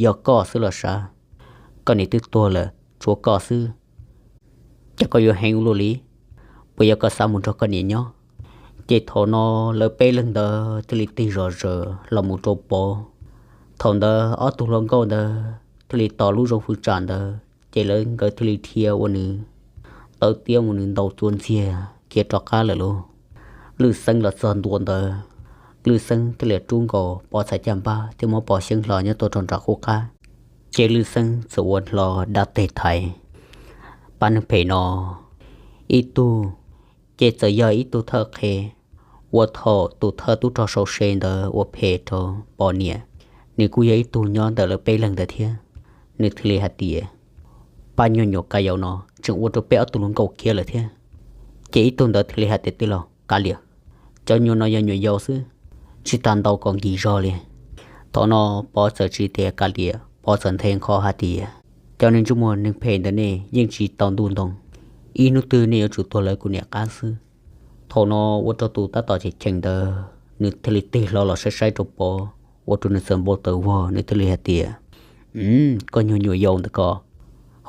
yog koj xwb los sav? Koj niam twb tuag lawm, tshuav koj xwb. Cas koj yuav heev ua luaj li? Puas yog koj xav mus nrog koj niam nyob? Ces thaum no lawv peb leeg ntawd thiaj li tig zom zaws los mus rau Pov. Thaum ntawd ob tug hluas nkauj ntawd thiaj li tos lub zoo fwv tsam ntawd, ces lawv nkawd thiaj li dhia ua nws tawv tiab mus nws ntaus cua ntxiag khiav rov qab lawm lauj. Lwj Xeeb los txog ntua ntawd, Lwj Xeeb thiaj li rub nkaus Pov txhais caj npab thiab muab Pov xyeeb hlo nyob tuaj rau nram qub qab. Ces Lwj Xeeb txawm ua hlo dab teg thaiv pab neeg phem no. Ib tug ces txawm yog ib tug thawj qhe, ua thaum tus thawj tub rog sau se ntawd ua phem rau Pov niam, nws kuj yog ib tug nyob ntawm lawv peb leeg ntawd thiab. Nws thiaj li hais tias, Pab nyuag nyuam ka yau no tseem ua rau peb ob tug hluas nkauj khiav lawm thiab. Ces ib tug ntawd thiaj li hais tias, Tij laug, kav liam, cov nyuag no yog nyuam yaus xwb, tsis tas ntaus kom nkig zog li. Thaum no Pov txawm tsis tias kav liam, Pov txawm nthe nkho hais tias, Cov neeg ntsej muag neeg phem ntawm nej yeej tsis tau ntuj ntoo, ib hnub twg nej yuav tsum tuag lawv kuv niam qab xwb. Thaum no ua rau tus tab tom cheem cheem ntawd nws thiaj li tig hlo los saib saib rau Pov, ua rau nws txawm npau taws vog, nws thiaj li hais tias, Koj nyuag nyuam yaus ntawm ko,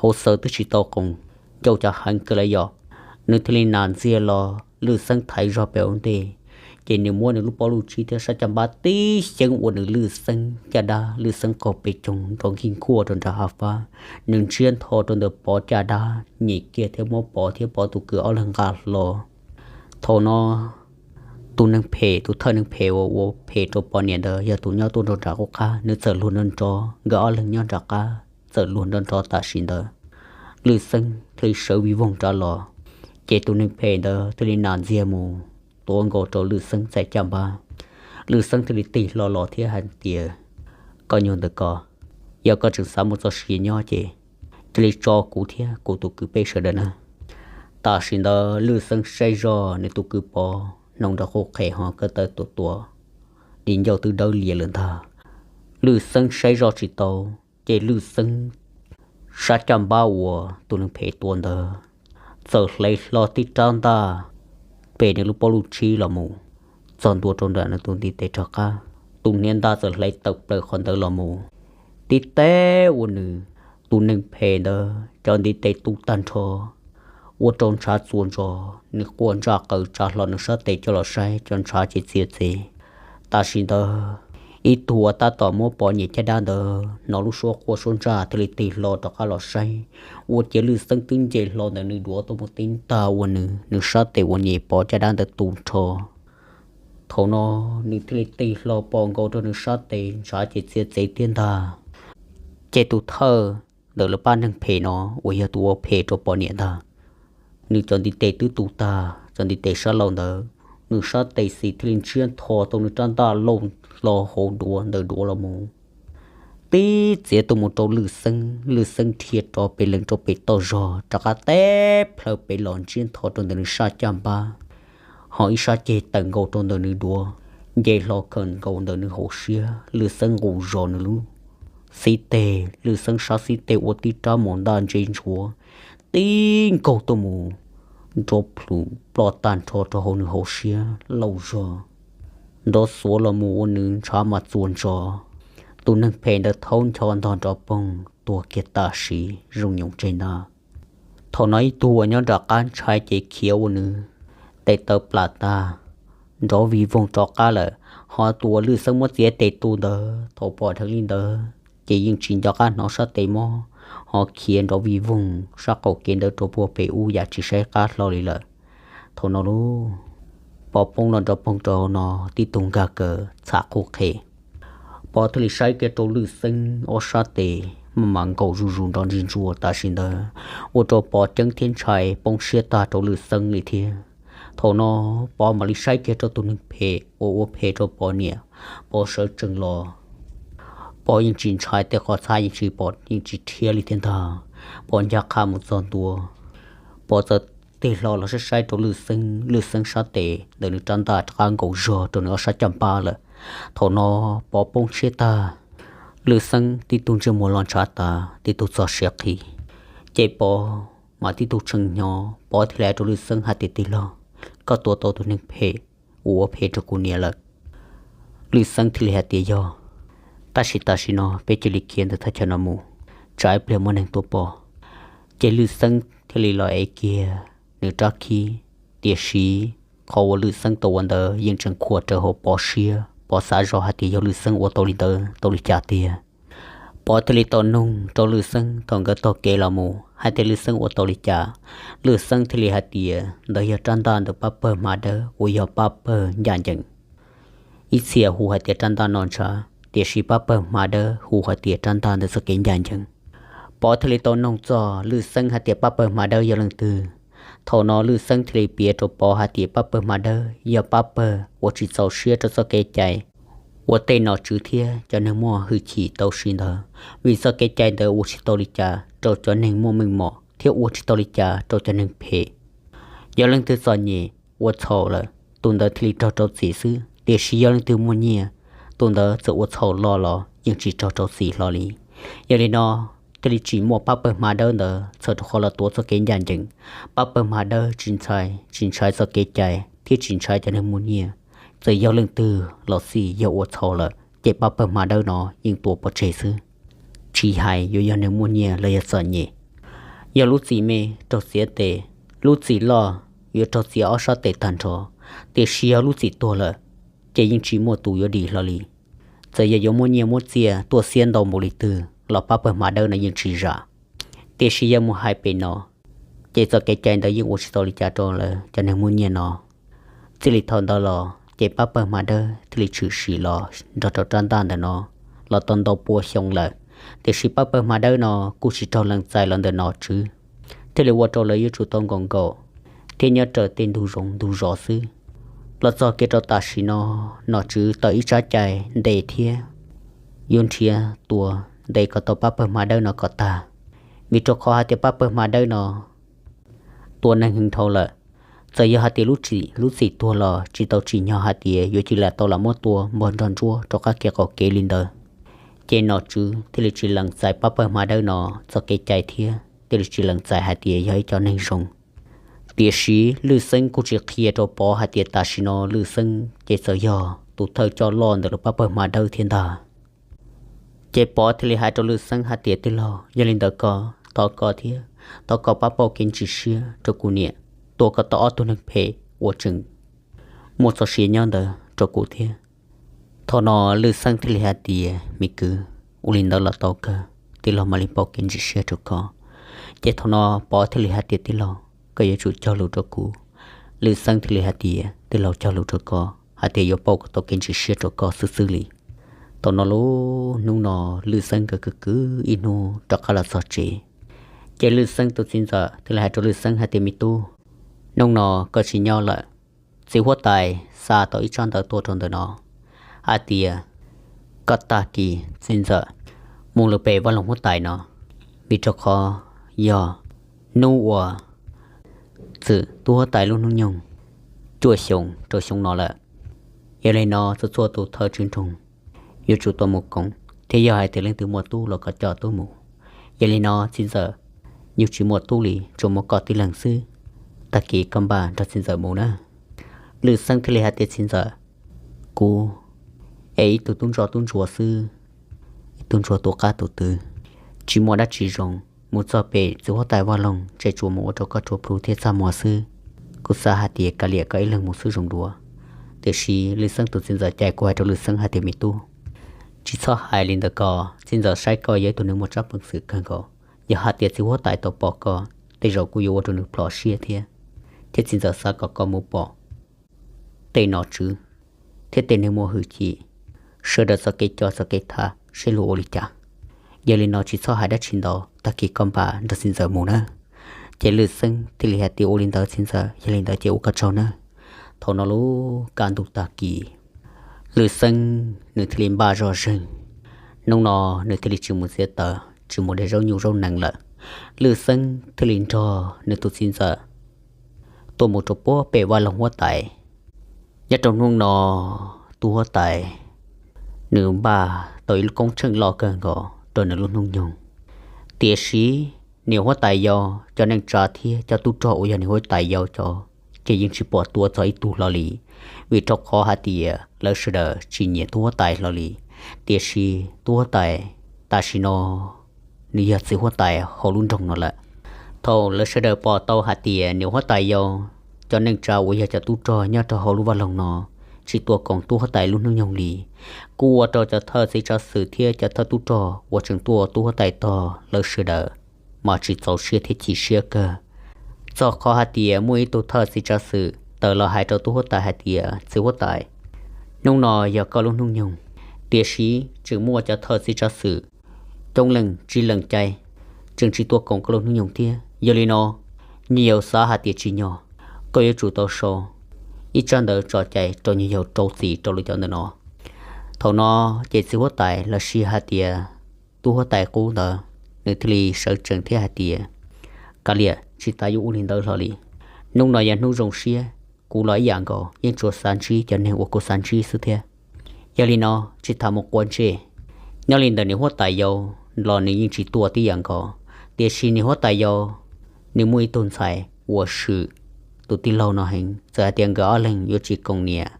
hauv xaws twb tsis tau qoos, ncauj cas heev kawg li yom. Nws thiaj li nas ntxiag los, Lwj Xeeb thaiv zog pem hauv ntej, ces nws muab nws lub pob lub tsib thiab sab caj npab tib xyeeb ua nws Lwj Xeeb caj dab, Lwj Xeeb qaug pes coog nrov nkig nkuaj rau nram hav fab. Nws ntsiab ntho rau ntawm Pov caj dab, nyem kiag thiab muab Pov thiab Pov tus kwv ob leeg nqa hlo. Thaum no tus neeg phem, tus thawj neeg phem uas ua phem rau Pov niam ntawd yog tus nyob tuaj nrog nram qub qab, nws txawm luag nrov nrov, nkawd ob leeg nyob nram qab txawm luag nrov nrov tam sim ntawd. Lwj Xeeb thiaj li sawv vij voog rov los, ces tus neeg phem ntawd thiaj li nas ntxiag mus tuav nkaus rau Lwj Xeeb txhais caj npab. Lwj Xeeb thiaj li tig hlo los thiab hais tias, Koj nyuag ntawm ko, yog koj tseem xav mus txoj sia nyob ces cia li tso kuv thiab kuv tus kwv peb sawv daws na. Tam sim ntawd Lwj Xeeb saib zoj nws tus kwv Pov hnoos nrov qhuj qhem ho ko taw tua tua, di ncauj twb dawb lias lawm ntag. Lwj Xeeb saib zoj tsis tau, ces Lwj Xeeb sab caj npab uas tus neeg phem tua ntawd txawm hlais hlo tib rab ntaj pem nws lub pob lub tsib los mus txog ntua rau nram nws tus ntiv tes rov qab. Tus hniav ntaj txawm hlais tawm plaws qhov ntawd los mus, tib teb ua nws tus neeg phem ntawd cov ntiv tes tu tag nrho, ua rau ntshav txuas ntsos, nws quaj ntsaj qaws tsa hlo nws sab tes coj los saib cov ntshav ces txiav txev. Tam sim ntawd ib tug uas tab tom muab Pov niam caj dab ntawd hnov lub suab quaj suab ntsaj thiaj li tig hlo rov qab los saib, ua ciav Lwj Xeeb twb nce hlo ntawm nws duav tuaj mus tib ntag ua nws, nws sab tes uas niam Pov caj dab ntawd tu nrho. Thaum no nws thiaj li tig hlo pom nkaus rau nws sab tes ntshav ces txiav txev thiab ntag. Ces tus thawj ntawm lawv pab neeg phem no uas yog tus ua phem rau Pov niam ntag, nws cov ntiv tes twb tu tag, cov ntiv tes sab laug ntawd, nws sab tes xis thiaj li ntsiab ntho tau nws rab ntaj lauj hlo hauv duav ntawm duav los mus, tib txiav tuaj mus rau Lwj Xeeb. Lwj Xeeb dhia rov pes lees rau pem toj zog rov qab teb plhaw pem los ntsiab ntho rau ntawm nws sab caj npab, ho ib sab ceg tawm nkaus rau ntawm nws duav, nce hlo khawm nkaus ntawm nws hauv siab. Lwj Xeeb nqus zog nws lub xib teg, Lwj Xeeb sab xib teg ua tib rab mus ntaj ntse ntshuav, tib nkaug tuaj mus nrov plhum ploj tag nrho rau hauv nws hauv siab lauj zog, nrov xuav los mus ua nws ntshav mas txuas ntsos. Tus neeg phem ntawd thaub ncho ntog nrov poog tuag kiag tam sim zoo nyoos tseg ntag. Thaum no ib tug uas nyob nram qab ntshai ces khiav ua nws tes taw plam tag, nrov vij voog rov qab lawm. Ho tus uas Lwj Xeeb muab txiav tes tu ntawd thaum pom dheev li ntawd ces yeej tsis nco qab hnov sab tes mob, ho khiav nrov vij voog sab qaum kev ntawd rau puag pem ub yam tsis saib qab hlo li lawm. Thaum no lub Pov poob los nrov poog rau hauv no, tib tug nkag kawg txham qhuj qhe. Pov thiaj li saib kiag rau Lwj Xeeb ob sab tes maj mam nkaum zuj zus nrov ntsis ntsuas tam sim ntawd, ua rau Pov ceeb thiab ntshai poob siab tag rau Lwj Xeeb li thiab. Thaum no Pov mam li saib kiag rau tus neeg phem uas ua phem rau Pov niam, Pov sawv tsees los. Pov yeej tsis ntshai tej qhov txhab yeej tsis pom yeej tsis rhiab li thiab ntag. Pov ncaj qha mus txog ntua, Pov txawm tig hlo los saib saib rau Lwj Xeeb, Lwj Xeeb sab tes ntawm nws rab ntaj rov qab nkaum zog rau nws ob sab caj npab lawm. Thaum no Pov poob siab tag, Lwj Xeeb tib tug ntsej muag los ntshav tas, tib tug txog siav qhi. Ces Pov mas tib tug tshee hnyo, Pov thiaj li hais rau Lwj Xeeb hais tias, Tij laug, koj tua tau tus neeg phem uas ua phem rau kuv niam lawm. Lwj Xeeb thiaj li hais tias, Yog, tab sis tam sim no peb cia li khiav ntawm thaj chaw no mus, tsam ib pliag muaj neeg tuaj pom. Ces Lwj Xeeb thiaj li los ev kiag nws rab khib. Tiam sis qhov uas Lwj Xeeb tau ua ntawd yeej tseem khuam raws hauv Pov siab, Pov xav zoj hais tias yog Lwj Xeeb ua tau li ntawd tau li cas tiag. Pov thiaj li tau noog rau Lwj Xeeb thaum nkawd taug kev los mus hais tias Lwj Xeeb ua tau li cas. Lwj Xeeb thiaj li hais tias ntawd yog rab ntaj ntawm pab pawg hma dawb uas yog pab pawg ncaj ncees. Ib txhia hu hais tias rab ntaj noj ntshav, tiam sis pab pawg hma dawb hu hais tias rab ntaj ntawm txoj kev ncaj ncees. Pov thiaj li tau noog txog Lwj Xeeb hais tias pab pawg hma dawb yog leej twg. Thaum no Lwj Xeeb thiaj li piav rau Pov hais tias pab pawg hma dawb yog pab pawg uas tsis txaus siab rau txoj kev cai uas tej nom tswv thiab cov neeg muaj hwj chim tau siv ntawd, vim txoj kev cai ntawd ua tsis tau li cas rau cov neeg muaj meej mom thiab ua tsis tau li cas rau cov neeg phem. Yog leej twg txom nyem ua txhaum lawm, tus ntawd thiaj li raug rau txim xwb, tiam sis yog leej twg muaj nyiaj, tus ntawd txawm ua txhaum loj los yeej tsis raug rau txim hlo li. Yog li no, thiaj li tsis muaj pab pawg hma dawb ntawd txhawm rau qhov los tuav txoj kev ncaj ncees. Pab pawg hma dawb tsis ntshai, tsis ntshai txoj kev cai thiab tsis ntshai cov neeg muaj nyiaj. Txawm yog leej twg los xij, yog ua txhaum lawm ces pab pawg hma dawb no yeej tua pov tseg xwb, tsis hais yuav yog neeg muaj nyiaj los yog txom nyem. Yog lub txim me raug txiav tes, lub txim loj yuav raug txiav ob sab tes tag nrho, tiam sis yog lub txim tuag lawm ces yeej tsis muaj tus yuav dim hlo li. Txawm yog yuav muaj nyiaj muab txiaj tuaj xiab ntau npaum li twg los pab pawg hma dawb no yeej tsis zam. Tiam sis yog mus hais pem no, ces txoj kev cai ntawd yeej ua tsis tau li cas rau lawv cov neeg muaj nyiaj no. Txij li thaum ntawd los ces pab pawg hma dawb thiaj li tshwm sim los nrog rau rab ntaj ntawm no los tau ntau pua xyoo lawm. Tiam sis pab pawg hma dawb no kuj tsis raug lees txais los ntawm nom tswv, thiaj li ua rau lawv yuav tsum tau nkaum nkaum thiab nyob raws tej ntug zoov ntug zos xwb. Los txog kiag rau tam sim no, nom tswv tawm ib tsab cai ntes thiab yuav nrhiav tua ntes kom tau pab pawg hma dawb no kom tag, vim rau qhov hais tias pab pawg hma dawb no tua neeg heev dhau lawm. Txawm yog hais tias lub txim, lub txim tuag los tsis tau tsim nyog hais tias yuav cia li tau lam muab tua npog nrog ntsuab rau qab kev qaum kev li ntawd, ces nom tswv thiaj li tsis lees txais pab pawg hma dawb no txoj kev cai thiab thiaj li tsis lees txais hais tias yog ib co neeg zoo. Tiam sis Lwj Xeeb kuj tsis qhia rau Pov hais tias tam sim no Lwj Xeeb ces txawm yog tus thawj coj loj ntawm lub pab pawg hma dawb thiab ntag. Ces Pov thiaj li hais rau Lwj Xeeb hais tias, Tij laug, yog li ntawd ko, thov koj thiab thov koj pab pauj kev ntsis siab rau kuv niam, tua kom tau ob tug neeg phem uas tseem muaj txoj sia nyob ntawd rau kuv thiab. Thaum no Lwj Xeeb thiaj li hais tias, Me kwv, ua li ntawd los tau kawg, tij laug mam li pauj kev ntsis siab rau koj. Ces thaum no Pov thiaj li hais tias, Tij laug, koj yuav tsum cog lus rau kuv. Lwj Xeeb thiaj li hais tias, Tij laug cog lus rau koj hais tias yuav pauj kom tau kev ntsis siab rau koj xwb xwb li. Thaum no lub hnub no Lwj Xeeb nkawd kwv kwv ib hnub rov qab los txog tsev. Ces Lwj Xeeb tus txiv ntxawm thiaj li hais rau Lwj Xeeb hais tias, Me tub, hnub no koj tsis nyob lawm. Txiv huab tais xa tau ib tsab ntawv tuaj rau ntawm no hais tias koj tag kis txiv ntxawm mus lawm pem vaj loog huab tais no, vim rau qhov yog hnub uas txwm tub huab tais lub hnub nyoog cuaj xyoos rau xyoo no lawm. Yog li no txhua txhua tus thawj tswv nroog yuav tsum tau mus koom, thiab yog hais tias leej twg muaj tub los kom coj tub mus. Yog li no txiv ntxawm, nyuj tsis muaj tub li, tsuas muaj koj tib leeg xwb. tag kis koj npaj nrog txiv ntxawm mus na. Lwm Xeeb thiaj li hais tias, Txiv ntxawm, kuv es ib tug tub ntsuag tub ntsuag xwb, ib tug ntsuag tus qab tus twg, tsis muaj dab tsi zoo. Mus txog pem txiv huab tais vaj loog ces tsuas mus ua rau koj tsuas plhu thiab txaj muag xwb. Kuv xav hais tias kav liam koj ib leeg mus xwb zoo dua. Tiam sis Lwm Xeeb tus txiv ntxawm cais, kuv hais rau Lwm Xeeb hais tias, Me tub, tsis txhob hais li ntawd ko. Txiv ntxawm saib koj yog ib tug neeg muaj tsab peev xwm kawg nkaus. Yog hais tias txiv huab tais tau pom koj, tej zaum kuj yuav ua rau nws plhom siab thiab. Thiab txiv ntxawm xav kom koj mus pom tej nom tswv thiab tej neeg muaj hwj chim, sawv daws txoj kev coj txoj kev tham seb luag ua li cas. Yog li no tsis txhob hais dab tsi ntau, tag kis koj npaj nrog txiv ntxawm mus nawb. Ces Lwm Xeeb thiaj li hais tias, Ua li ntawd txiv ntxawm, yog li ntawd ces ua koj tsaug nawb. Thaum no lub kaj ntug tag kis, Lwm Xeeb nws thiaj li npaj zoj zeeg. Hnub no nws thiaj li tsis mus txiav taws, tsis mus de zaub nyuj zaub nees lawm. Lwm Xeeb thiaj li nrog nws tus txiv ntxawm tuaj mus rau puag pem vaj loog huab tais. Nyob rau hnub no, tub huab tais nws npaj tau ib lub koob tsheej loj kawg nkaus rau nws lub hnub nyoog. Tiam sis niam huab tais yau, cov neej tsa thiab cov tub rog uas yog niam huab tais yau cov, ces yeej tsis pom tua txog ib tug hlo li, vim rau qhov hais tias lawv sawv daws tsis nyiam tub huab tais hlo li. Tiam sis tub huab tais tam sim no nws yog txiv huab tais hauv lub nroog no lawm. Thaum lawv sawv daws pom tau hais tias niam huab tais yau, cov neej tsa uas yog cov tub rog nyob rau hauv lub vaj loog no tsis tua koom tub huab tais lub hnub nyoog li, kuj ua rau cov thawj txiv tsav xwm thiab cov thawj tub rog uas tseem tuaj tub huab tais tog lawv sawv daws mas tsis txaus siab thiab chim siab kawg. Txog qhov hais tias muaj ib tug thawj txiv tsav xwm tawm los hais rau tub huab tais hais tias, Txiv huab tais, hnub no yog koj lub hnub nyoog, tiam sis tseem muaj cov thawj txiv tsav xwm coob leej tsis lees cai, tseem tsis tua koom koj lub hnub nyoog thiab. Yog li no, nyuam yaus xav hais tias tsim nyog koj yuav tsum tau sau ib tsab ntawv tso cai rau nyuam yaus rau txim rau lawv cov ntawm no. Thaum no ces txiv huab tais los sis hais tias tub huab tais qub ntawd, nws thiaj li sawv tsees thiab hais tias, Kav liam, tsis tas yuav ua li ntawd hlo li. Hnub no yog hnub zoo siab, kuv los ib yam nkaus yeej tsuas xav ntsib cov neeg uas kuv xav ntsib xwb thiab. Yog li no, tsis tas mus quav ntsej. Nyob li ntawm niam huab tais yau los nws yeej tsis tuaj tib yam nkaus, tiam sis niam huab tais yau nws muaj ib tug ntxhais uas swm tus tij laug no heev, txawm hais tias nkawd ob leeg yuav tsis koom niam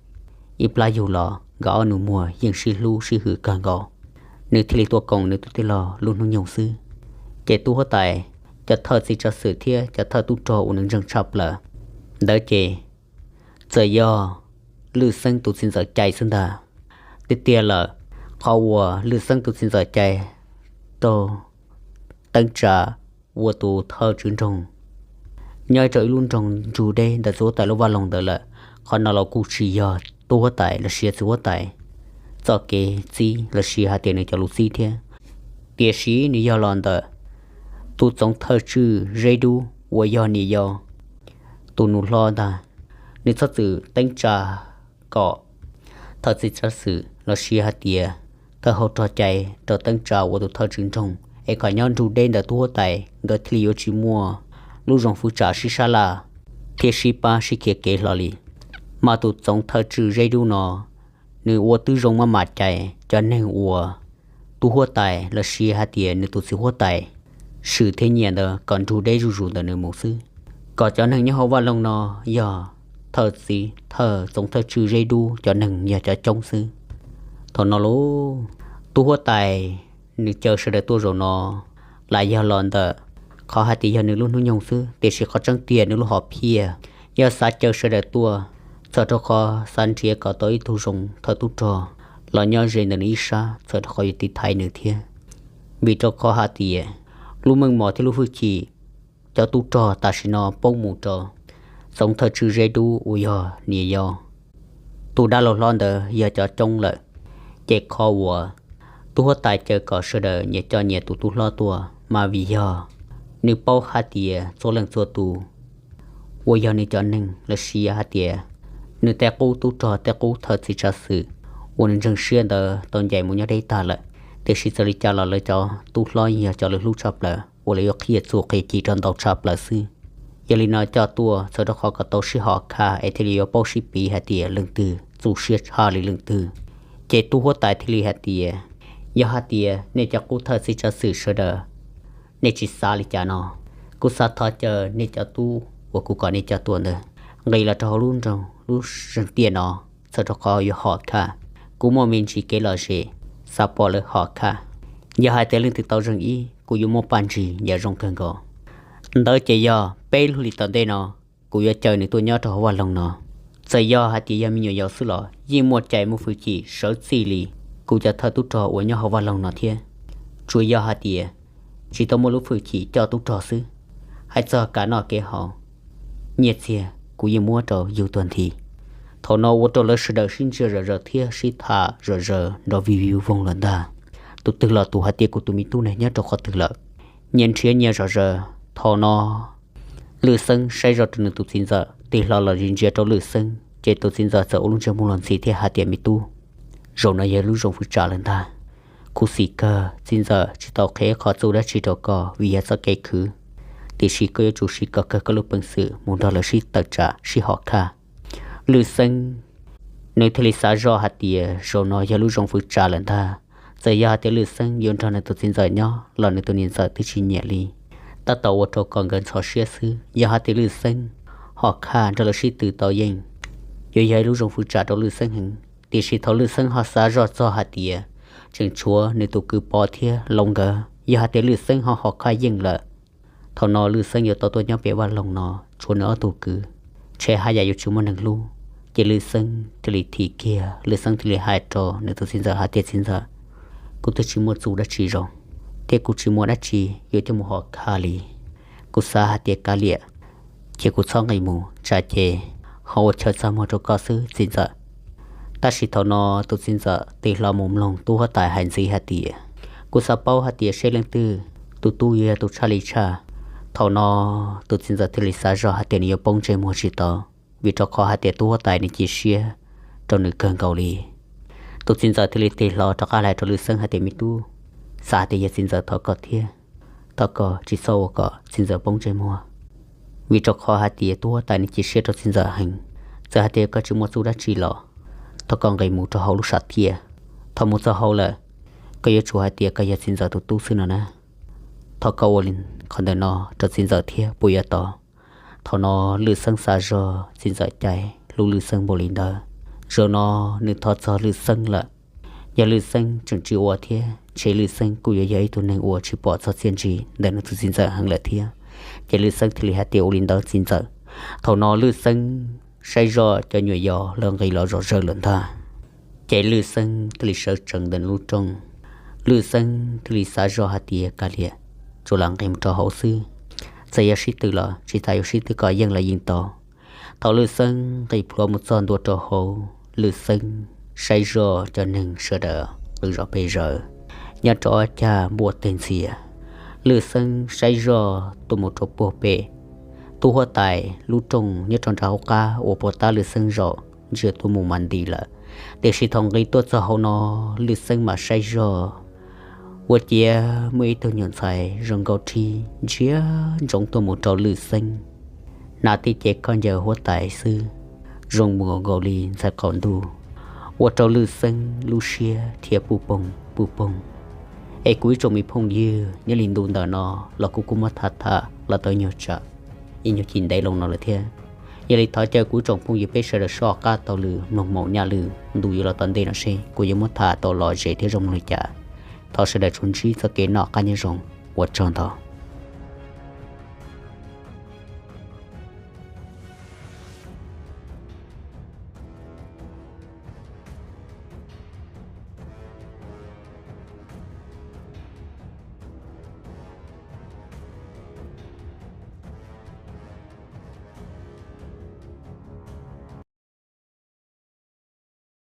ib plab yug los nkawd ob nus muag yeej sib hlub sib hwm kawg nkaus. Nws thiaj li tuaj koom nws tus tij laug lub hnub nyoog xwb. Ces tub huab tais, cov thawj txiv tsav xwm thiab cov thawj tub rog uas nws ntseeg tshaj plaws ntawd ces txawm yog Lwm Xeeb tus txiv ntxawm cai xwb ntag. Tiag tiag lawm, qhov uas Lwm Xeeb tus txiv ntxawm cai rau Teeb Tsa ua tus thawj tswv nroog nyob rau ib lub nroog ntsug deb ntawm txiv huab tais lub vaj loog ntawd lawm, qhov no los kuj tsis yog tub huab tais los sis txiv huab tais txoj kev txib los sis hais tias nws cov lus txib thiab. Tiam sis nws yog los ntawm tus txoov thawj tswj Zeb Dub uas yog niam yau tus nus hlob ntag. Nws txhob txwm Teeb Tsa kom thawj txiv tsav xwm los sis hais tias thawj hauv rog cai rau Teeb Tsa ua tus thawj tswv nroog es kom nyob ntsug deb ntawm tub huab tais, nkawd thiaj li yuav tsis muaj lub zoo fwv tsam sib sab laj thiab sib pab sib khiav kev hlo li. Mas tus txoov thawj tswj Zeb Dub no, nws ua twb zoo maj mam cais cov neeg uas tub huab tais los sis hais tias nws tus txiv huab tais swm thiab nyiam ntawd kom ntsug deb zuj zus ntawm nws mus xwb, kom cov neeg nyob hauv vaj loog no yog thawj txiv thawj txoov thawj tswj Zeb Dub cov neeg yog cov coob xwb. Thaum no lauj, tub huab tais nws caw sawv daws tuaj zaum no, lam yog los ntawm qhov hais tias yog nws lub hnub nyoog xwb, tiam sis qhov tseeb tiag nws lub hom phiaj yog xav caw sawv daws tuaj, txhawm rau qhov xav nrhiav kom tau ib tug zoo thawj tub rog los nyob ze ntawm nws ib sab, txhawm rau qhov yuav tiv thaiv nws thiab. Vim rau qhov hais tias lub meej mom thiab lub hwj chim cov tub rog tam sim no poob mus rau txoov thawj tswj Zeb Dub uas yog niam yau tus dab laug hlob ntawd yog cov coob lawm. Ces qhov uas tub huab tais caw kom sawv daws nyias coj nyias tus tub hlob tuaj mas vim yog nws paub hais tias txhua leej txhua tus uas yog nws cov neeg los sis hais tias nws tej qub tub rog tej qub thawj txiv tsav xwm uas nws ntseeg siab ntawd tau ncaim mus nyob deb tag lawm, tiam sis txawm li cas los lawv cov tub hlob yeej yog cov lawv hlub tshaj plaws uas lawv yuav qhia txuj qhia ci rau ntau tshaj plaws xwb. Yog li no coj tuaj txhawm rau qhov kom tau sib hom khaj es thiaj li yuav paub sib piv hais tias leej twg txuj siab tshaj li leej twg. Ces tub huab tais thiaj li hais tias, yog hais tias nej cov qub thawj txiv tsav xwm sawv daws nej tsis xav li cas no, kuv xav thov caw nej cov tub uas kuv kom nej coj tuaj ntawd nqis los rau hauv lub nroog lub zeeg tiaj no, txhawm rau qhov yuav hom khaj. Kuv muaj me ntsis kev lom zem xav pom lawv hom khaj. Yog hais tias leej twg tau zeeg ib, kuv yuav muaj paj ntsig yam zoo kawg nkaus. Ntawd ces yog peb lub hlis tom ntej no kuv yuav caw nws tuaj nyob rau hauv vaj loog no. Txawm yog hais tias yog me nyuam yaus xwb los yeej muaj cai muaj hwj chim sawv txij li kuv cov thawj tub rog uas nyob hauv vaj loog no thiab. Tsuas yog hais tias tsis tau muaj lub hwj chim coj tub rog xwb, hais txog kev noj kev haus, nyiaj txiag kuv yeej muab rau yus tuag nthi. Thaum no ua rau lawv sawv daws sib ntsia zom zaws thiab sib tham zom zaws nrov vij vij voog lawm ntag. Tus twg los tus hais tias kuv tus me tub ne nyob rau qhov twg lawm. Nyias nrhiav nyias zom zaws. Thaum no Lwj Xeeb saib zoj rau nws tus txiv ntxawm, tig hlo los ntsia rau Lwj Xeeb ces tus txiv ntxawm txawm ua lub ntsej muag los ntxhi thiab hais tias, me tub, zaum no yog lub zoo fwv tsam lawm ntag. Khuv xim kawg, txiv ntxawm tsis tau qhia qhov txuj dab tsi rau koj vim yog txoj kev khwv, tiam sis koj yuav tsum siv kom kawg koj lub peev xwm mus nrog lawv sib tawm tsam sib hom khaj. Lwj Xeeb nws thiaj li xav zoj hais tias zaum no yog lub zoo fwv tsam lawm ntag. Txawm yog hais tias Lwj Xeeb yuav nrog nws tus txiv ntxawm nyob los nws tus niam ntxawm twb tsis nyiam li, tab tom ua rau kom nkawd ntxhov siab xwb. Yog hais tias Lwj Xeeb hom khaj nrog lawv sib tw tau yeej, yuav yog ib lub zoo fwv tsam rau Lwj Xeeb heev. Tiam sis thaum Lwj Xeeb ho xav zoj txog hais tias tseem tshuav nws tus kwv Pov thiab Loob nkawd, yog hais tias Lwj Xeeb ho hom khaj yeej lawm, thaum no Lwj Xeeb yuav tau tuaj nyob pem vaj loog no tshuav nws ob tug kwv, ntshe haj yam yuav tsis muaj neeg hlub. Ces Lwj Xeeb thiaj li thim kiag, Lwj Xeeb thiaj li hais rau nws tus txiv ntxawm hais tias, txiv ntxawm, kuv twb tsis muaj txuj dab tsi zoo thiab kuv tsis muaj dab tsi yuav coj mus hom khaj li. Kuv xav hais tias kav liam, cia kuv txhob nqis mus tsam ces ho ua chaw txaj muag rau koj xwb txiv ntxawm. Tab sis thaum no tus txiv ntxawm tig hlo mus mloog tub huab tais hais ntxiv hais tias, kuv xav paub hais tias seb leej twg tus tub yuav yog tus tshaj li tshaj. Thaum no tus txiv ntxawm thiaj li xav zoj hais tias nws yuav poob ntsej muag tsis tau, vim rau qhov hais tias tub huab tais nws cia siab rau nws kawg nkaus li. Tus txiv ntxawm thiaj li tig hlo rov qab hais rau Lwj Xeeb hais tias, me tub, xav hais tias yog txiv ntxawm thov koj thiab, thov koj tsis txhob ua kom txiv ntxawm poob ntsej muag, vim rau qhov hais tias tub huab tais nws cia siab rau txiv ntxawm heev. Txawm hais tias koj tsis muaj txuj dab tsi los thov koj nqis mus rau hauv lub sam thiaj. Thaum mus txog hauv lawm, koj yuav tsum hais tias koj yog txiv ntxawm tus tub xwb no na. Thov koj ua li qhov ntawm no rau txiv ntxawm thiab puas yuav tau? Thaum no Lwj Xeeb xav zog txiv ntxawm cai hlub Lwj Xeeb npaum li ntawd, zaum no nws thov txog Lwj Xeeb lawm. Yog Lwj Xeeb tseem tsis ua thiab ntshe Lwj Xeeb kuj yuav yog ib tug neeg uas tsis pom txog txiaj ntsig ntawm nws tus txiv ntxawm heev lawm thiab. Ces Lwj Xeeb thiaj li hais tias, ua li ntawd txiv ntxawm. Thaum no Lwj Xeeb saib zoj cov nyuam yaus lawv nqis los zom zaws lawm ntag. Ces Lwj Xeeb thiaj li sawv tsees ntawm lub rooj. Lwj Xeeb thiaj li xav zoj hais tias, kav liam, tsuas lam nqis mus rau hauv xwb, txawm yog sib tw los tsis tas yuav sib tw kom yeej los yeej tau. Thaum Lwj Xeeb nqis plhuav mus txog ntua rau hauv, Lwj Xeeb saib zoj cov neeg sawv daws qw zom pes zaws, nyob rau ob cag npuaj teg ntxias. Lwj Xeeb saib zoj tuaj mus rau puag pem tub huab tais lub rooj nyob rau nram hauv qab uas puag ta Lwj Xeeb zaum ntsia tuaj mus mas nti lawm. Tiam sis thaum nqis tuaj txog hauv no, Lwj Xeeb mam saib zoj, ua ciav muaj ib tug nyuam ntxhais zoo nkauj rhib ntsia ntsoov tuaj mus rau Lwj Xeeb. Hnav tib ce khaub ncaws huab tais xwb, zoo mus nkaus li ntxhais qaum ntuj, ua rau Lwj Xeeb lub siab thiaj puj poog puj poog. Es kuv ib tsoom me phooj ywg, nyob li ntu ntawm no los kuv kuj muab tham tham los tau ib nyuag tsam, ib nyuag cim ntev loo no lawm thiab. Yog li thov caw kuv ib tsoom phooj ywg peb sawv daws soj qab taug lw mloog Maum Nyaj Lwm, ntu yuav los tom ntej no seb kuv yuav muab tham tau lom zem thiab zoo mloog li cas. Thov sawv daws tsuas ntsib txoj kev noj qab nyob zoo, ua tsaug ntau.